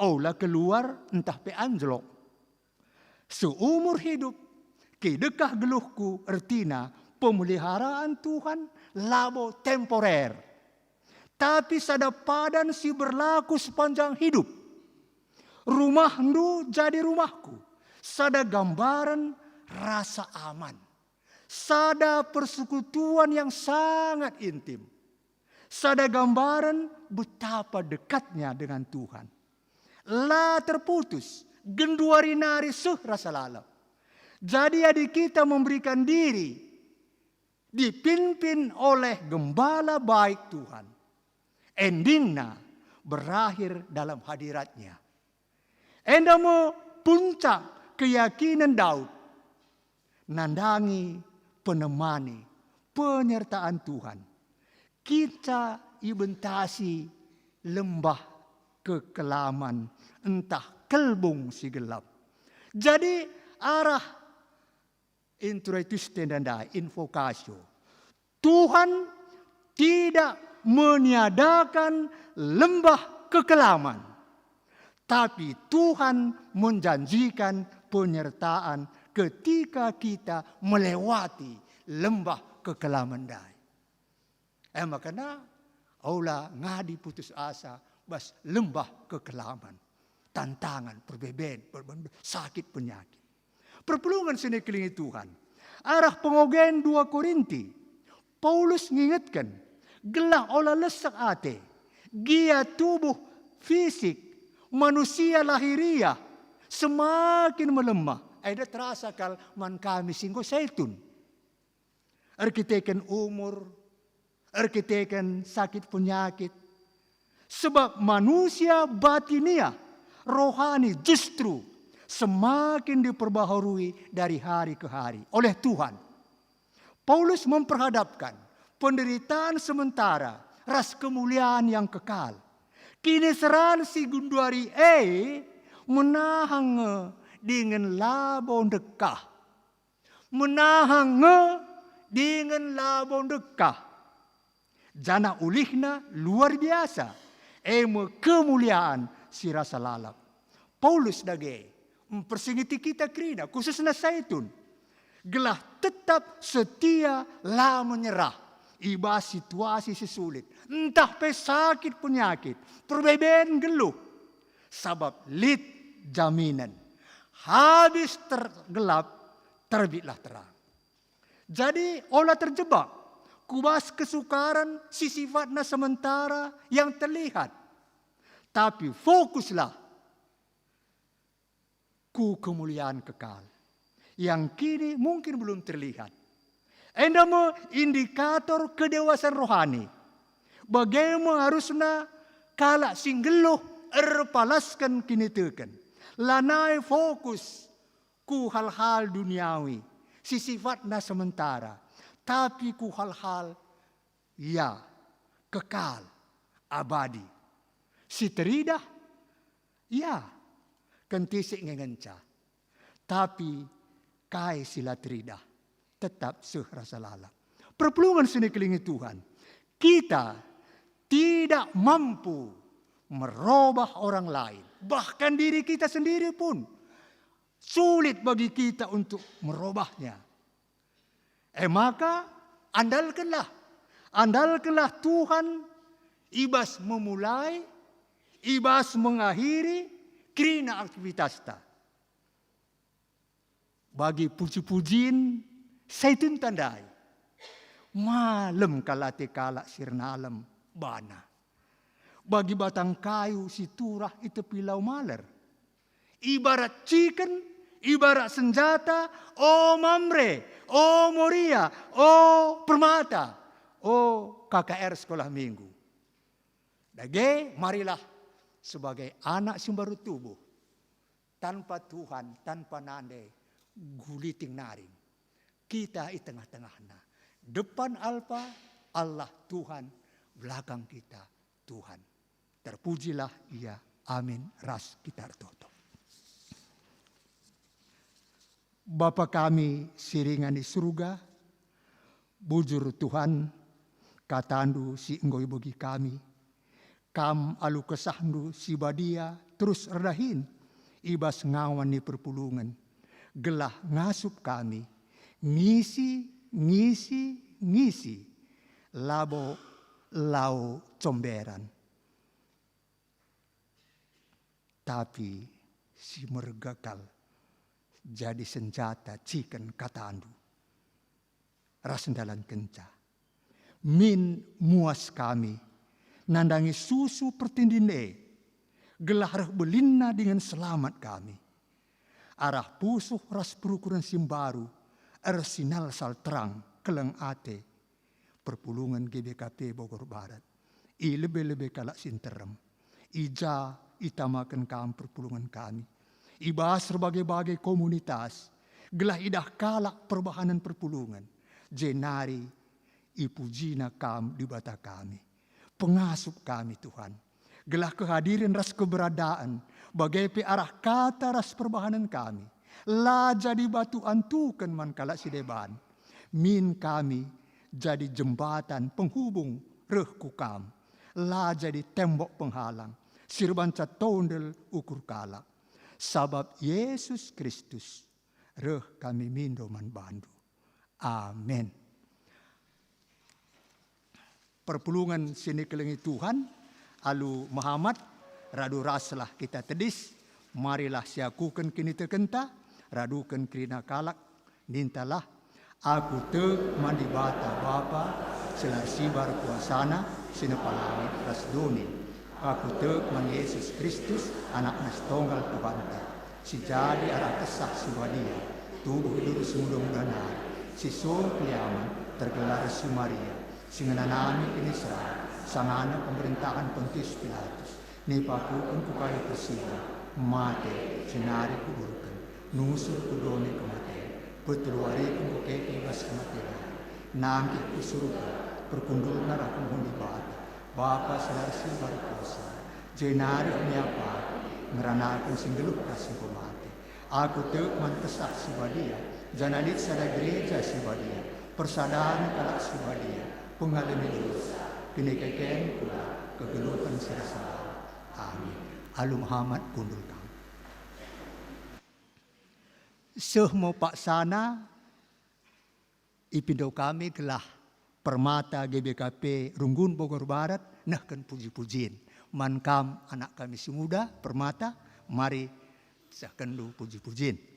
Ola keluar ntah pe anjlok. Seumur hidup, kidekah geluhku ertina pemeliharaan Tuhan labo temporer, tapi sada padan si berlaku sepanjang hidup. Rumahndu jadi rumahku, sada gambaren rasa aman, sada persekutuan yang sangat intim, sada gambaren betapa dekatnya dengan Tuhan. La terputus, genduari nari seh rasa lalap. Jadi adi kita memberikan diri dipimpin oleh gembala baik Tuhan, endingna berakhir dalam hadirat-Nya. Enda me puncak keyakinen Daud, nandangi, penemani, penyertaan Tuhan. Kita ibentasi lembah kekelaman ntah kelbung si gelap. Jadi arah introitus tenda ndai, invocatio. Tuhan tidak meniadakan lembah kekelaman, tapi Tuhan menjanjikan penyertaan ketika kita melewati lembah kekelaman ndai. E maka ola ngadi putus asa bas lembah kekelaman, tantangan, perbeben, perben-, sakit, penyakit. Perpulungen si nikelengi Tuhan. Arah pengogen dua Korinti, Paulus ngingetken, gelah ola lesek ate, gia tubuh fisik manusia lahiriah semakin melemah. Enda terasa kal man kami si enggo setun. Erkiteken umur, erkiteken sakit penyakit. Sebab manusia batiniah, rohani justru semakin diperbaharui dari hari ke hari oleh Tuhan. Paulus memperhadapkan penderitaan sementara ras kemuliaan yang kekal. Kiniseran si genduari e menahang nge dingen labo ndekah. Menahang nge dingen labo ndekah. Janah ulihna luar biasa, e me kemuliaan si rasa lalap. Paulus dage mpersingeti kita kerina, khususna setun, gelah tetap setia, la menyerah i bas situasi si sulit, ntah pe sakit penyakit, perbeben geluh, sabap lit jaminen. Habis tergelap, terbitlah terang. Jadi, ola terjebak ku bas kesukaren si sifatna sementara yang terlihat, tapi fokuslah ku kemuliaan kekal yang kini mungkin belum terlihat. Enda me indikator kedewasan rohani. Bage me arusna kalak si nggeluh erpalasken kiniteken, lanai fokus ku hal-hal duniawi si sifatna sementara, tapi ku hal-hal, ya, kekal, abadi, si teridah, ya, kentisik nge ngenca. Tapi kai si la teridah, tetap seh rasa lalap. Perpulungen si nikelengi Tuhan, kita tidak mampu merubah orang lain, bahkan diri kita sendiri pun sulit bagi kita untuk merubahnya. E maka, andalkenlah, andalkenlah Tuhan i bas memulai, i bas mengakhiri kerina aktivitasta. Bagi puji-pujin, setun tandai. Malem kal ate kalak si ernalem bana. Bagi batang kayu si turah i tepi lau maler. Ibarat ciken, ibarat senjata, o Mamre, o Moria, o Permata, o K K R Sekolah Minggu. Dage, marilah sebagai anak si mbaru tubuh, tanpa Tuhan, tanpa nande, guliting naring. Kita i tengah-tengahna. Depan Alpa, Allah Tuhan, belakang kita Tuhan. Terpujilah Ia. Amin. Ras kita ertoto. Bapa kami si ringan i Surga, bujur Tuhan, kataNdu si enggo ibegi kami. Kam alu kesahNdu si badia terus erdahin i bas ngawan ni perpulungen, gelah ngasup kami ngisi, ngisi, ngisi, labo lau comberan, tapi si merga kal jadi senjata ciken kataNdu ras ndalankenca. Min muas kami nandangi susu pertindin e, gelah reh belinna dingen selamat kami. Arah pusuh ras perukuren si mbaru ersinalsal terang keleng ate perpulungen G B K P Bogor Barat, i lebe-lebe kalak si nterem. I ja itamaken Kam perpulungen kami, i bas erbage-bage komunitas, gelah idah kalak perbahanen perpulungen, jenari ipujina Kam Dibata kami. Pengasup kami, Tuhan, gelah kehadiren ras keberadaan, bage pe arah kata ras perbahanen kami, la jadi batu antuken man kalak si deban. Min kami jadi jembatan penghubung reh ku Kam, la jadi tembok penghalang si erbanca tondel ukur kalak. Sabap Yesus Kristus reh kami mindo man baNdu. Amin. Perpulungen si nikelengi Tuhan, alu mehamat, radu raslah kita tedis, marilah siakuken kinitekenta, raduken kerina kalak, nintalah, "Aku tek man Dibata Bapa, si la ersibar kuasaNa, si nepa langit ras doni. Aku tek man Yesus Kristus, AnakNa si tonggal Tuhanta, si jadi arah Kesah Si Badia, tubuh i duri si muda-muda nari, si sung keliamen, tergelar si Maria, si ngenanami kiniseran, sangana pemerintahen Pontius Pilatus, nipakuken ku kayu persilang, mate, jenari kuburken, nusur ku doni kematen, peteluwariken kukeke i bas kematen, nangkih ku Surga, perkundulna reh ku muhun Dibata, Bapa si la ersibar kuasa, jenari niapaki ngeranaken si nggeluh ras si enggo mate. Aku tek man Kesah Si Badia, janah lit sada gereja si badia, persadan kalak si badia, pengalemi dosa, kinekeken kula, kegeluhen si rasa lalap. Amin." Alu mehamat kundul kam. Seh mo paksana, ipindo kami gelah Permata G B K P Runggun Bogor Barat nehken puji-pujin. Man kam, anak kami si muda, Permata, mari sehkenndu puji-pujin.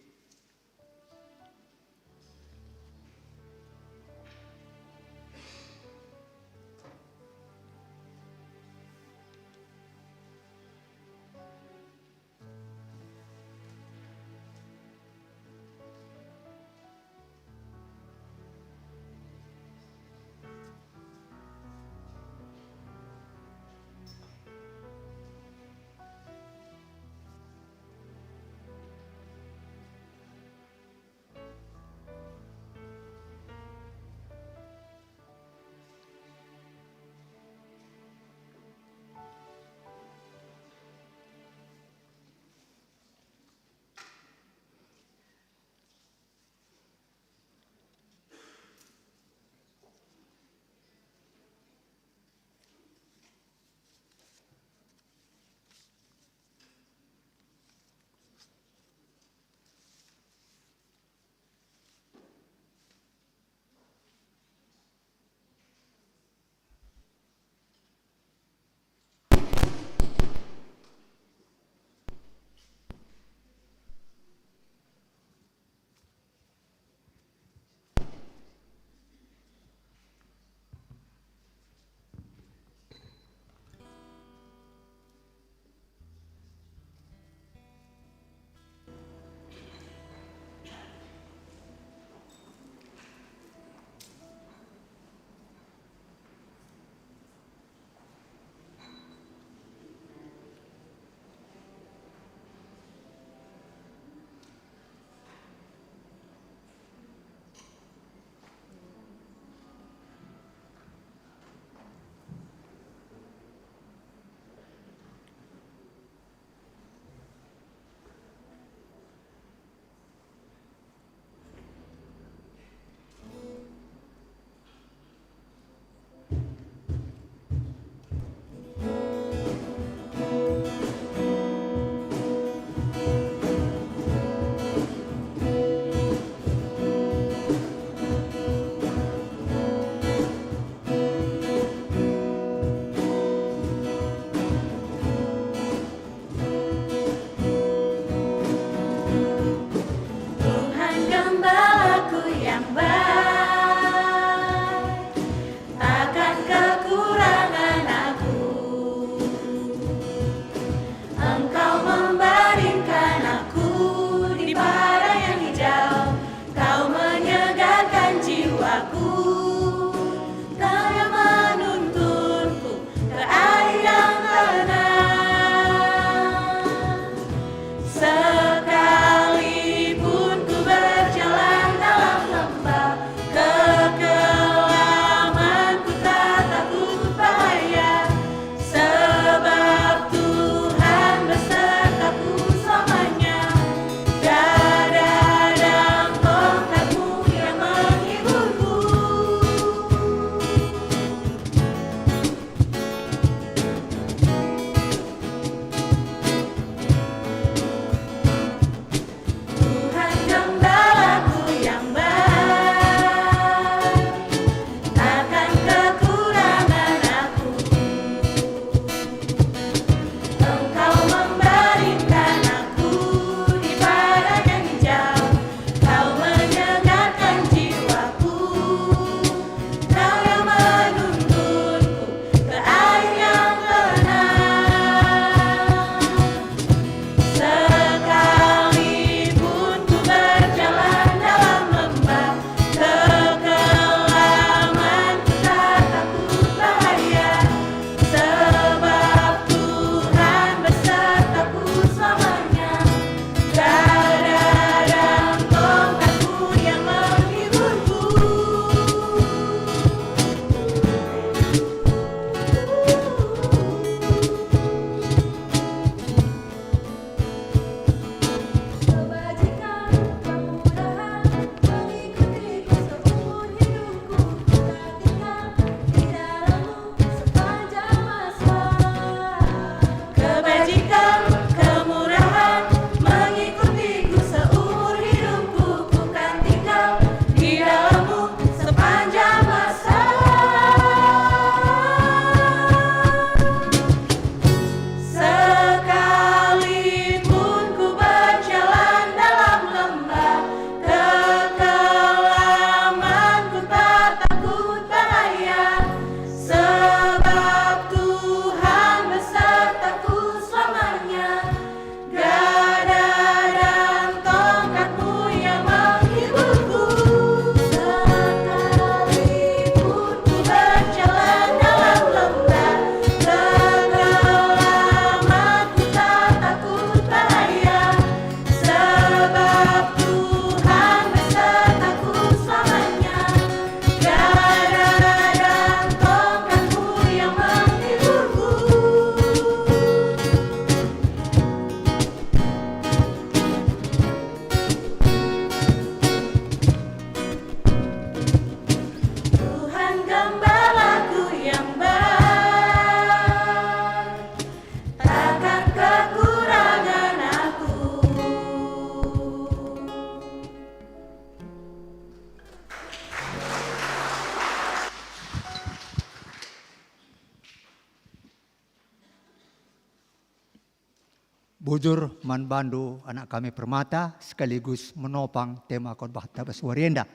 Bujur man bandu anak kami permata sekaligus menopang tema khotbah tabas wari enda.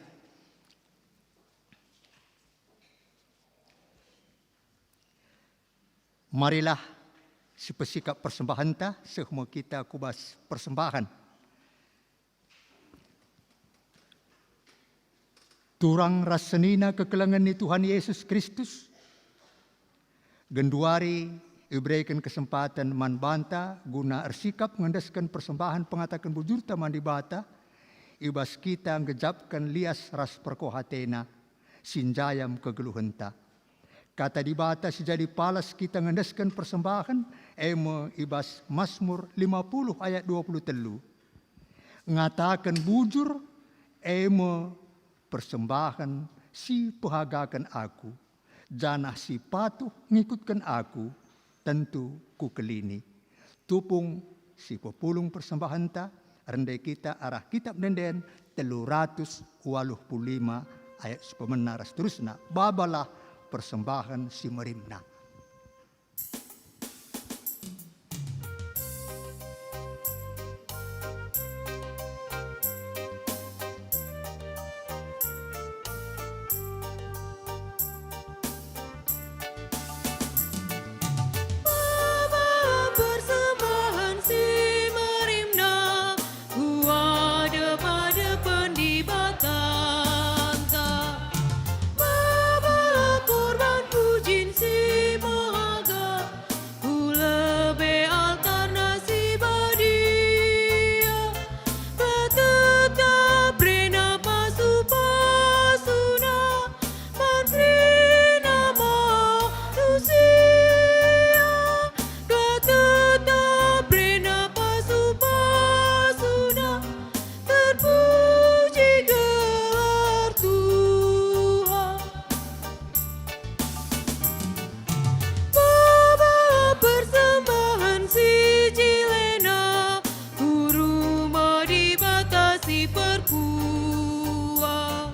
Marilah sipesikap persembahenta seh me kita ku bas persembahen. Turang ras senina kekelengen ni Tuhan Yesus Kristus, genduari ibereken kesempaten man banta guna ersikap ngendesken persembahen pengataken bujurta man Dibata, i bas kita nggejapken lias ras perkuah ateNa, si njayam kegeluhenta. Kata Dibata si jadi palas kita ngendesken persembahen, e me i bas Masmur lima puluh ayat dua puluh telu. Ngataken bujur, e me persembahen si pehagaken aku, janah si patuh ngikutken aku, tentu kukelini. Tupung si pepulung persembahenta, rende kita arah Kitab Ende-enden telu ratus waluh puluh lima ayat sepemena ras terusna, babalah persembahen si merimna. Baba persembahen si merimna ku adep-adepen Dibatanta. Baba korban pujin si mehaga ku lebe altarNa si badia. Tetap rena pasu-pasuNa man kerina manusia, tetap rena pasu-pasuNa, terpuji gelar Tuhan. Baba persembahen si jilena ku rumah Dibata si perkuah.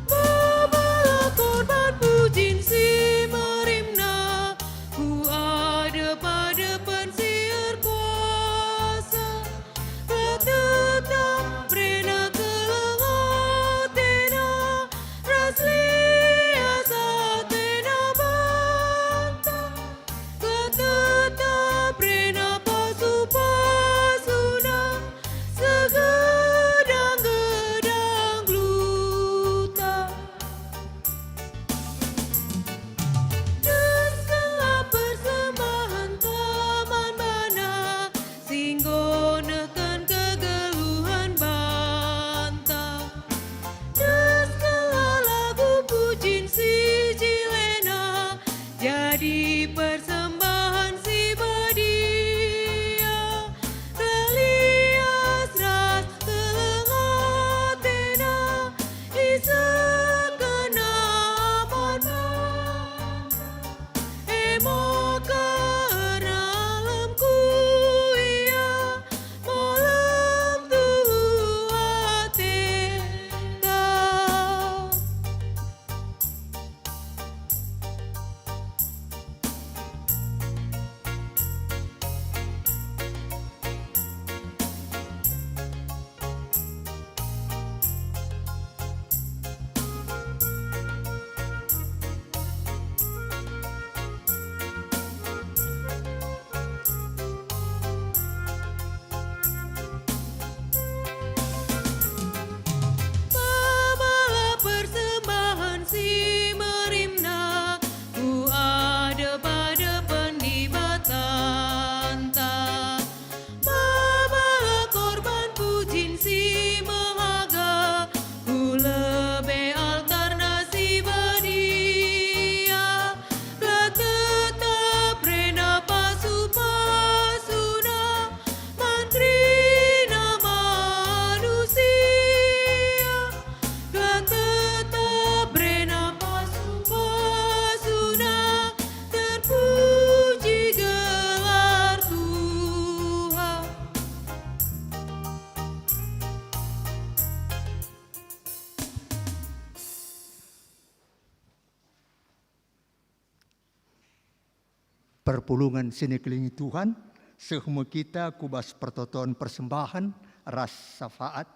Babalah korban pujin si merimna ku adep-adepen si erkuasa. Tetap rena keleng atena ras lias atena banta. Tetap rena pasu-pasuna segedang-gedang geluhta. Deskenlah persembahen teman bana si enggo nehken kegeluhen banta. Deskenlah lagu pujin si jilena jadi persembahen si badia, lias ras keleng atena, isehkenna man banta. E maka erdalemku ia malem tuhu ateta. Babalah persembahen si merimna ku adep-adepen Dibatanta. Babalah korban pujin si mehaga ku lebe altarNa si badia, gelah tetap rena pasu-pasuna man kerina manusia, gelah tetap rena pasu-pasuna, terpuji gelar Tuhan. Perpulungen si nikelengi Tuhan, Seh me kita ku bas pertoton persembahen ras syafaat,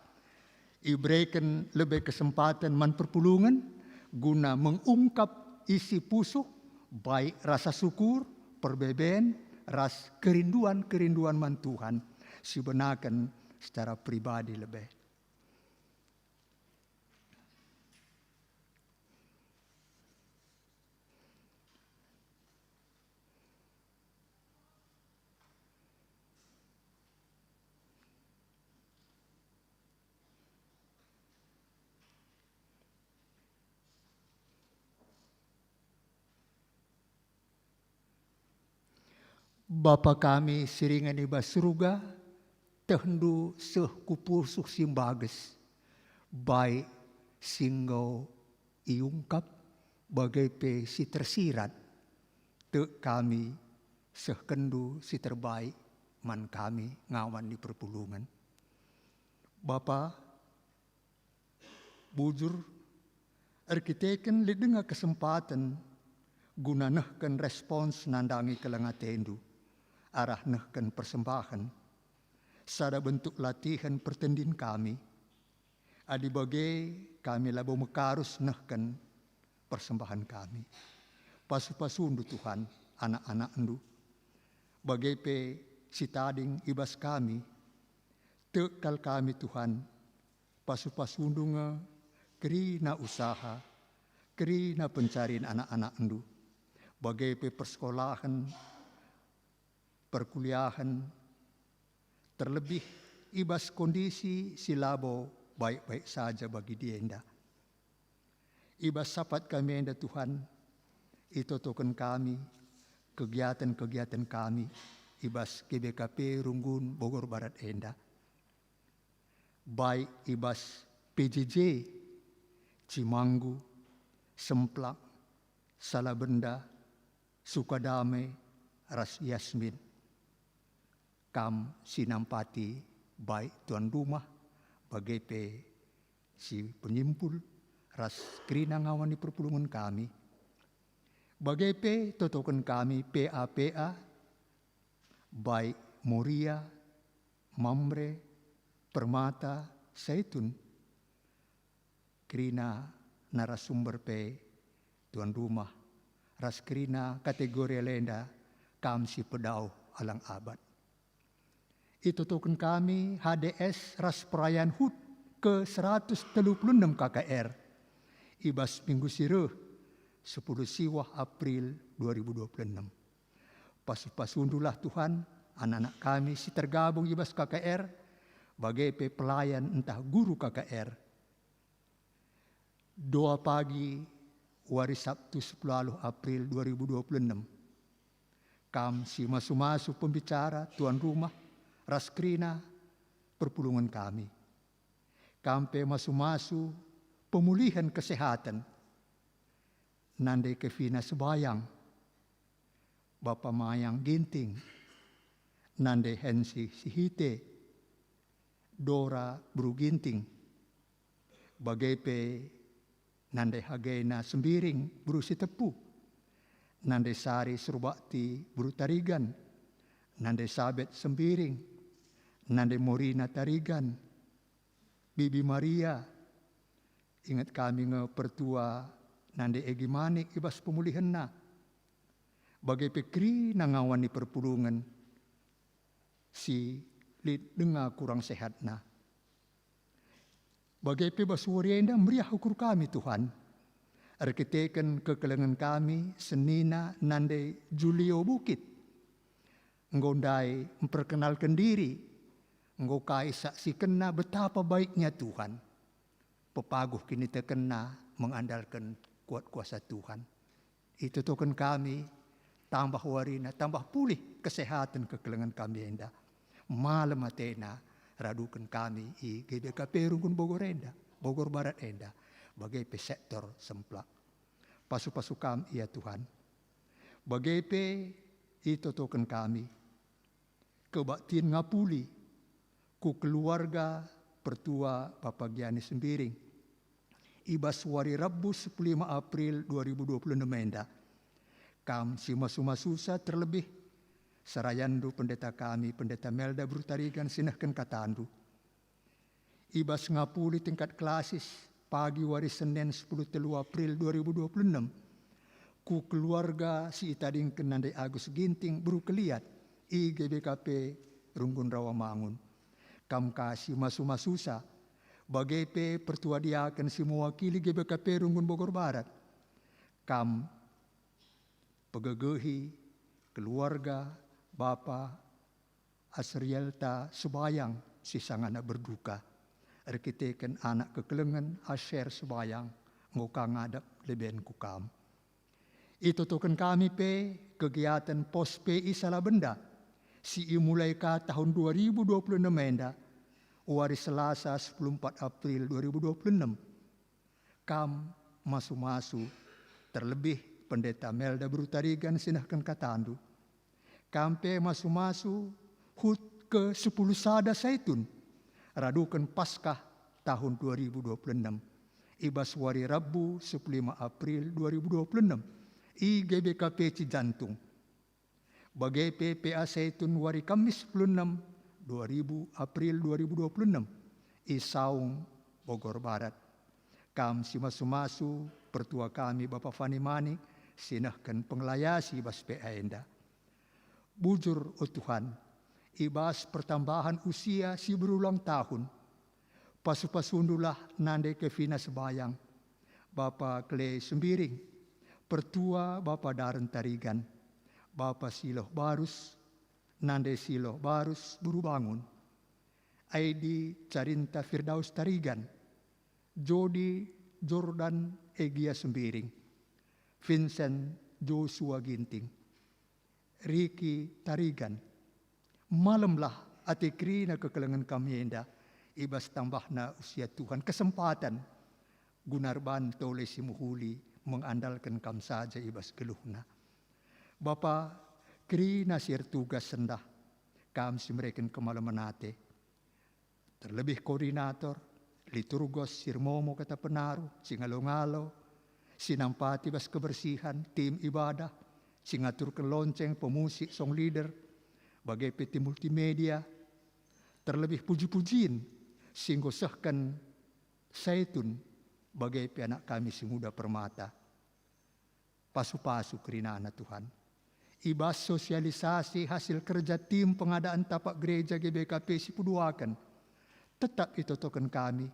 ibereken lebe kesempaten man perpulungen guna mengungkap isi pusuh, baik rasa syukur, perbeben, ras kerinduan-kerinduan man Tuhan, sibenaken secara pribadi lebe. Bapa kami si ringan i bas Surga, tehndu seh ku pusuh si mbages, baik si enggo iungkap, bage pe si tersirat. Tek kami sehkenndu si terbaik man kami ngawan i perpulungen. Bapa, bujur, erkiteken lit denga kesempaten guna nehken respons nandangi keleng atendu arah nehken persembahen, sada bentuk latihen pertendin kami. Adi bage, kami labo mekarus nehken persembahen kami. Pasu-pasundu, Tuhan, anak-anakndu, bage pe si tading i bas kami. Tek kal kami, Tuhan, pasu-pasundu nge kerina usaha, kerina pencarin anak-anakndu, bage pe persekolahen, perkuliahen, terlebih i bas kondisi si labo baik-baik saja bagi dienda. I bas sapat kami enda, Tuhan, itotoken kami kegiaten-kegiaten kami i bas G B K P Runggun Bogor Barat enda, baik i bas P J J, Cimanggu, Semplak, Salabenda, Sukadame, ras Yasmin. Kam si nampati baik tuan rumah, bage pe si penyimpul ras kerina ngawan i perpulungen kami. Bage pe totoken kami P A P A, baik Moria, Mamre, Permata, Saitun, kerina narasumber pe, tuan rumah, ras kerina kategori enda, kam si pedauh alang abad. Itotoken kami H D S ras perayaan hut ke seratus telu puluh enem K K R i bas minggu si reh, sepuluh siwah April dua ribu dua puluh enem. Pasu-pasundulah Tuhan, anak-anak kami si tergabung i bas K K R, bage pe pelayan ntah guru K K R. Dua pagi, wari Sabtu sepuluh April dua ribu dua puluh enem. Kam si masu-masu pembicara, tuan rumah, ras kerina perpulungen kami. Kam pe masu-masu pemulihen kesehaten. Nande Kevina Sebayang, Bapa Mayang Ginting, nande Hensi Sihite, Dora Bru Ginting, bage pe nande Hagena Sembiring Bru Sitepu, nande Sari Surbakti Bru Tarigan, nande Sabet Sembiring, nande Morina Tarigan, Bibi Maria, inget kami nge pertua nande Egi Manik i bas pemulihenna. Bage pe kerina ngawan i perpulungen si lit denga kurang sehatna. Bage pe bas wari enda meriah ukur kami, Tuhan, erkiteken kekelengen kami senina nande Julio Bukit. Enggo ndai mperkenalken diri, enggo ka isaksikenna betapa baiknya Tuhan. Pepaguh kinitekenna mengandalken kuat kuasa Tuhan. Itotoken kami, tambah warina, tambah pulih kesehaten kekelengen kami enda. Malem atena raduken kami i G B K P Runggun Bogor enda, Bogor Barat enda, bage pe sektor Semplak. Pasu-pasu kam ia Tuhan. Bage pe itotoken kami kebaktin ngapuli ku keluarga pertua Bapa Giani Sembiring i bas wari Rabu sepuluh lima April dua ribu dua puluh enem enda. Kam si masu-masusa terlebih Serayandu pendeta kami, Pendeta Melda Brutarigan, si nehken katandu. I bas ngapuli tingkat klasis, pagi wari Senen sepuluh telu April dua ribu dua puluh enam, ku keluarga si itadingken nande Agus Ginting beru Keliat i G B K P Runggun Rawamangun. Kam ka si masu-masusa, bage pe pertua diaken si mewakili G B K P Runggun Bogor Barat. Kam pegegehi keluarga Bapa Asrielta Sebayang si sangana berduka, erkiteken anak kekelengen Asher Sebayang, enggo ka ngadap leben ku kam. Itotoken kami pe kegiaten Pos P I Salabenda, si imulai ka tahun dua ribu dua puluh enam enda, wari Selasa sepuluh empat April dua ribu dua puluh enam. Kam masu-masu, terlebih Pendeta Melda Brutarigan si nehken katandu. Kam pe masu-masu hut ke sepuluh sada Saitun, raduken Paskah tahun dua ribu dua puluh enam, i bas wari Rabu sepuluh lima April dua ribu dua puluh enam, i G B K P Cijantung. Bage pe P A Saitun wari Kamis sepuluh enam, dua ribu April dua ribu dua puluh enam, i Saung, Bogor Barat. Kam si masu-masu, pertua kami Bapa Fani Manik, si nehken pengelayasi bas P A enda. Bujur, o Tuhan, i bas pertambahan usia si berulang tahun, pasu-pasundulah nande Kevina Sebayang, Bapa Clay Sembiring, pertua Bapa Daren Tarigan, Bapa Siloh Barus, nande Siloh Barus beru Bangun, Aidi Carinta Firdaus Tarigan, Jodi Jordan Egia Sembiring, Vincent Joshua Ginting, Riki Tarigan. Malemlah ate kerina kekelengen kami enda, i bas tambahna usia Tuhan, kesempatan guna erban tole si mehuli mengandalken Kam saja i bas geluhna. Bapa, kerina si ertugas sendah, Kam si mereken kemalemen ate. Terlebih koordinator, liturgos si ermomo kata penaruh, si ngalo-ngalo, si nampati bas kebersihan, tim ibadah, si ngaturken lonceng, pemusik, song leader, bage pe tim multimedia, terlebih puji-pujin si enggo sehken Saitun, bage pe anak kami si nguda Permata. Pasu-pasu kerinana, Tuhan. I bas sosialisasi hasil kerja tim pengadaan tapak gereja G B K P si peduaken, tetap itotoken kami,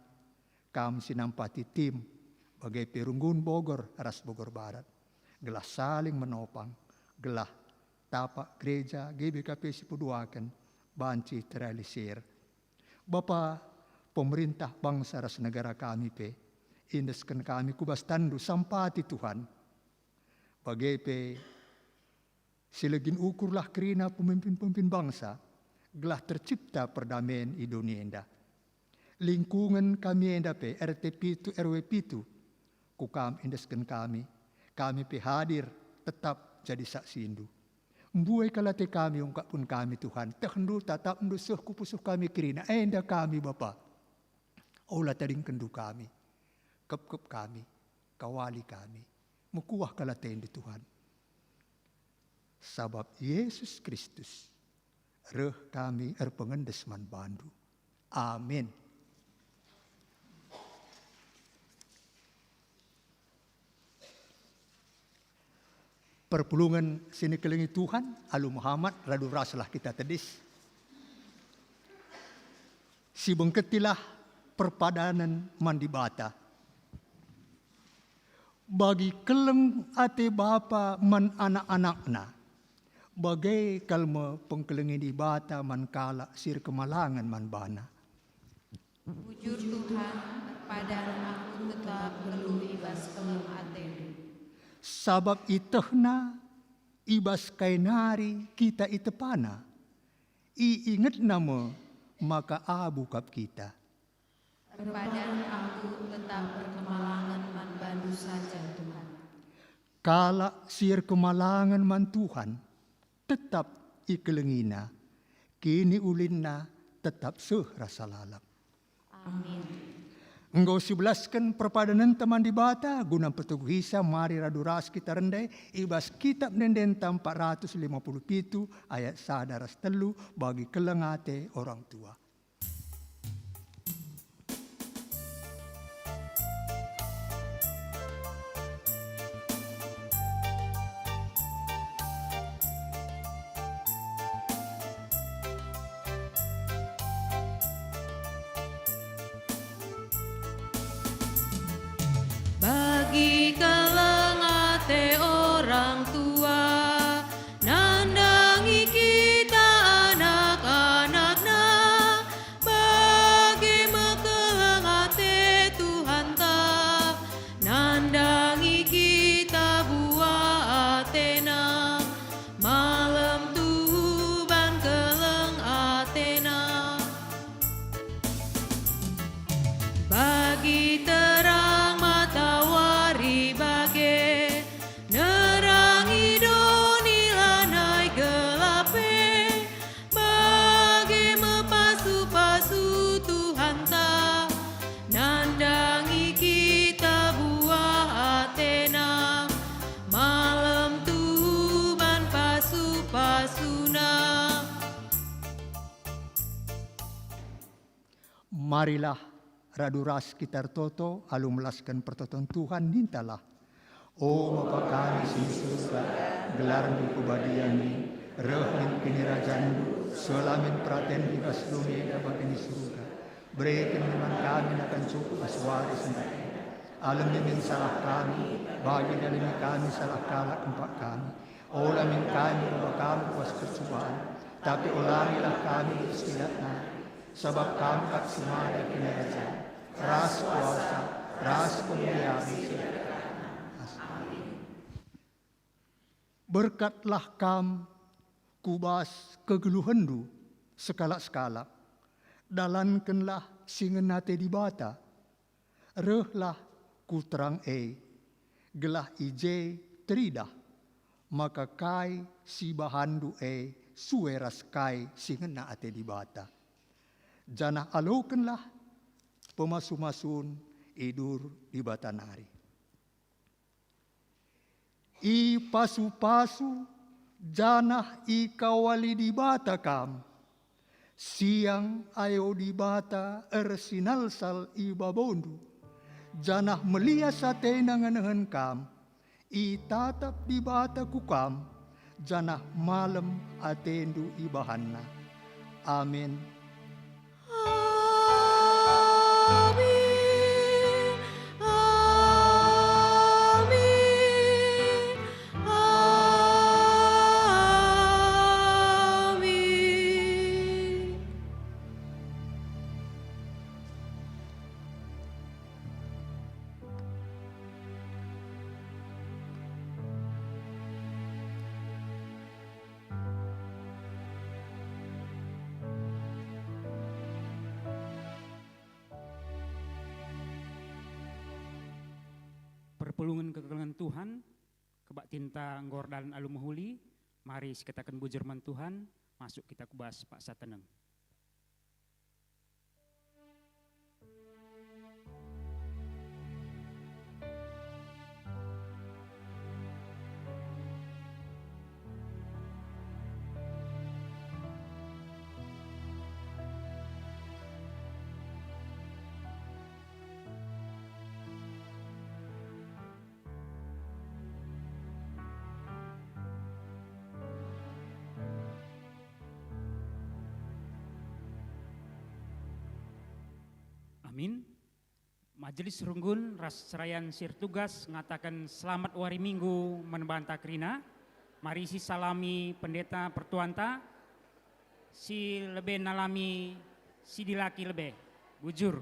Kam si nampati tim, bage pe Runggun Bogor ras Bogor Barat, gelah saling menopang, gelah tapak gereja G B K P si peduaken banci terrealisir. Bapa, pemerintah bangsa ras negara kami pe, iendesken kami ku bas tanNdu, sampati Tuhan. Bage pe, silegin ukurlah kerina pemimpin-pemimpin bangsa, gelah tercipta perdamen i doni enda. Lingkungen kami enda pe, R T pitu, R W pitu, ku Kam iendesken kami, kami pe hadir tetap jadi saksindu. Mbue kal ate kami ungkapken kami, Tuhan, tehNdu, tatapNdu seh ku pusuh kami kerina, enda kami, Bapa. Ola tadingkenNdu kami, kepkep kami, kawali kami, mekuah kal ateNdu, Tuhan. Sabap Yesus Kristus reh kami erpengendes man baNdu. Amin. Perpulungen si nikelengi Tuhan, alu mehamat, radu raslah kita tedis. Sibengketilah perpadanen man Dibata. Bagi keleng ate bapa man anak-anakna, bage kal me pengkelengi Dibata man kalak si erkemalangen man bana. Bujur Tuhan, padan aku tetap nggeluh i bas keleng atendu. Sabap ietehna, i bas kai nari kita itepana, iingetna me maka abu kap kita. Erpadan aku tetap erkemalangen man bandu saja, Tuhan. Kalak si erkemalangen man Tuhan, tetap ikelengina, kiniulinna tetap seh rasa lalap. Amin. Enggo sibelasken perpadanenta man Dibata guna mpeteguhisa, mari radu ras kita rende i bas Kitab Ende-Endenta empat ratus lima puluh pitu ayat sada ras telu bagi keleng ate orang tua. Bagi keleng ate orang tua, nandangi kita anak-anakNa, bage me keleng ate Tuhanta, nandangi kita buah ateNa, malem tuhu ban keleng ateNa. Bagi terang matawari bage, nerangi doni lanai gelap e, bage me pasu-pasu Tuhanta, nandangi kita buah ateNa, malem tuhu ban pasu-pasuNa. Marilah, radu ras kita ertoto alu melasken pertoton Tuhan, nintalah: O Bapa kami si i surga, gelarNdu pebadiangi, reh min kinirajanNdu, seh la min peratenNdu i bas doni enda bagi i surga. Bereken min man kami nakan cukup bas wari si enda. Alemi min salah kami, bagi nalemi kami salah kalak empak kami. Ola min kami oba kami ku bas percuban, tapi olangilah kami i bas si jahat nari, sabap Kam kap si mada kinirajan, ras kuasa, ras kemulian si Amin. Berkatlah kam ku bas kegeluhenndu sekalak-sekalak. Dalankenlah si ngena ate Dibata. Rehlah ku terang e, gelah i je teridah maka kai si ibahanndu e sue ras kai si ngena ate Dibata. Janah alokenlah pemasu-masun i dur Dibata nari. Ipasu-pasu janah ikawali Dibata kam. Siang ayo Dibata ersinalsal i babondu, janah melias ateNa ngenehen kam. Itatap Dibata ku kam, janah malem atendu ibahanNa. Amin. Amin. Amin. Amin. Perpulungen kekelengen Tuhan, kebaktinta enggo erdalan alu mehuli, mari sikataken bujur man Tuhan, masuk kita ku bas paksa teneng. Amin. Majelis runggun ras serayan si ertugas ngataken selamat wari Minggu man banta kerina. Mari sisalami pendeta pertuanta, si lebe nalami si dilaki lebe. Bujur.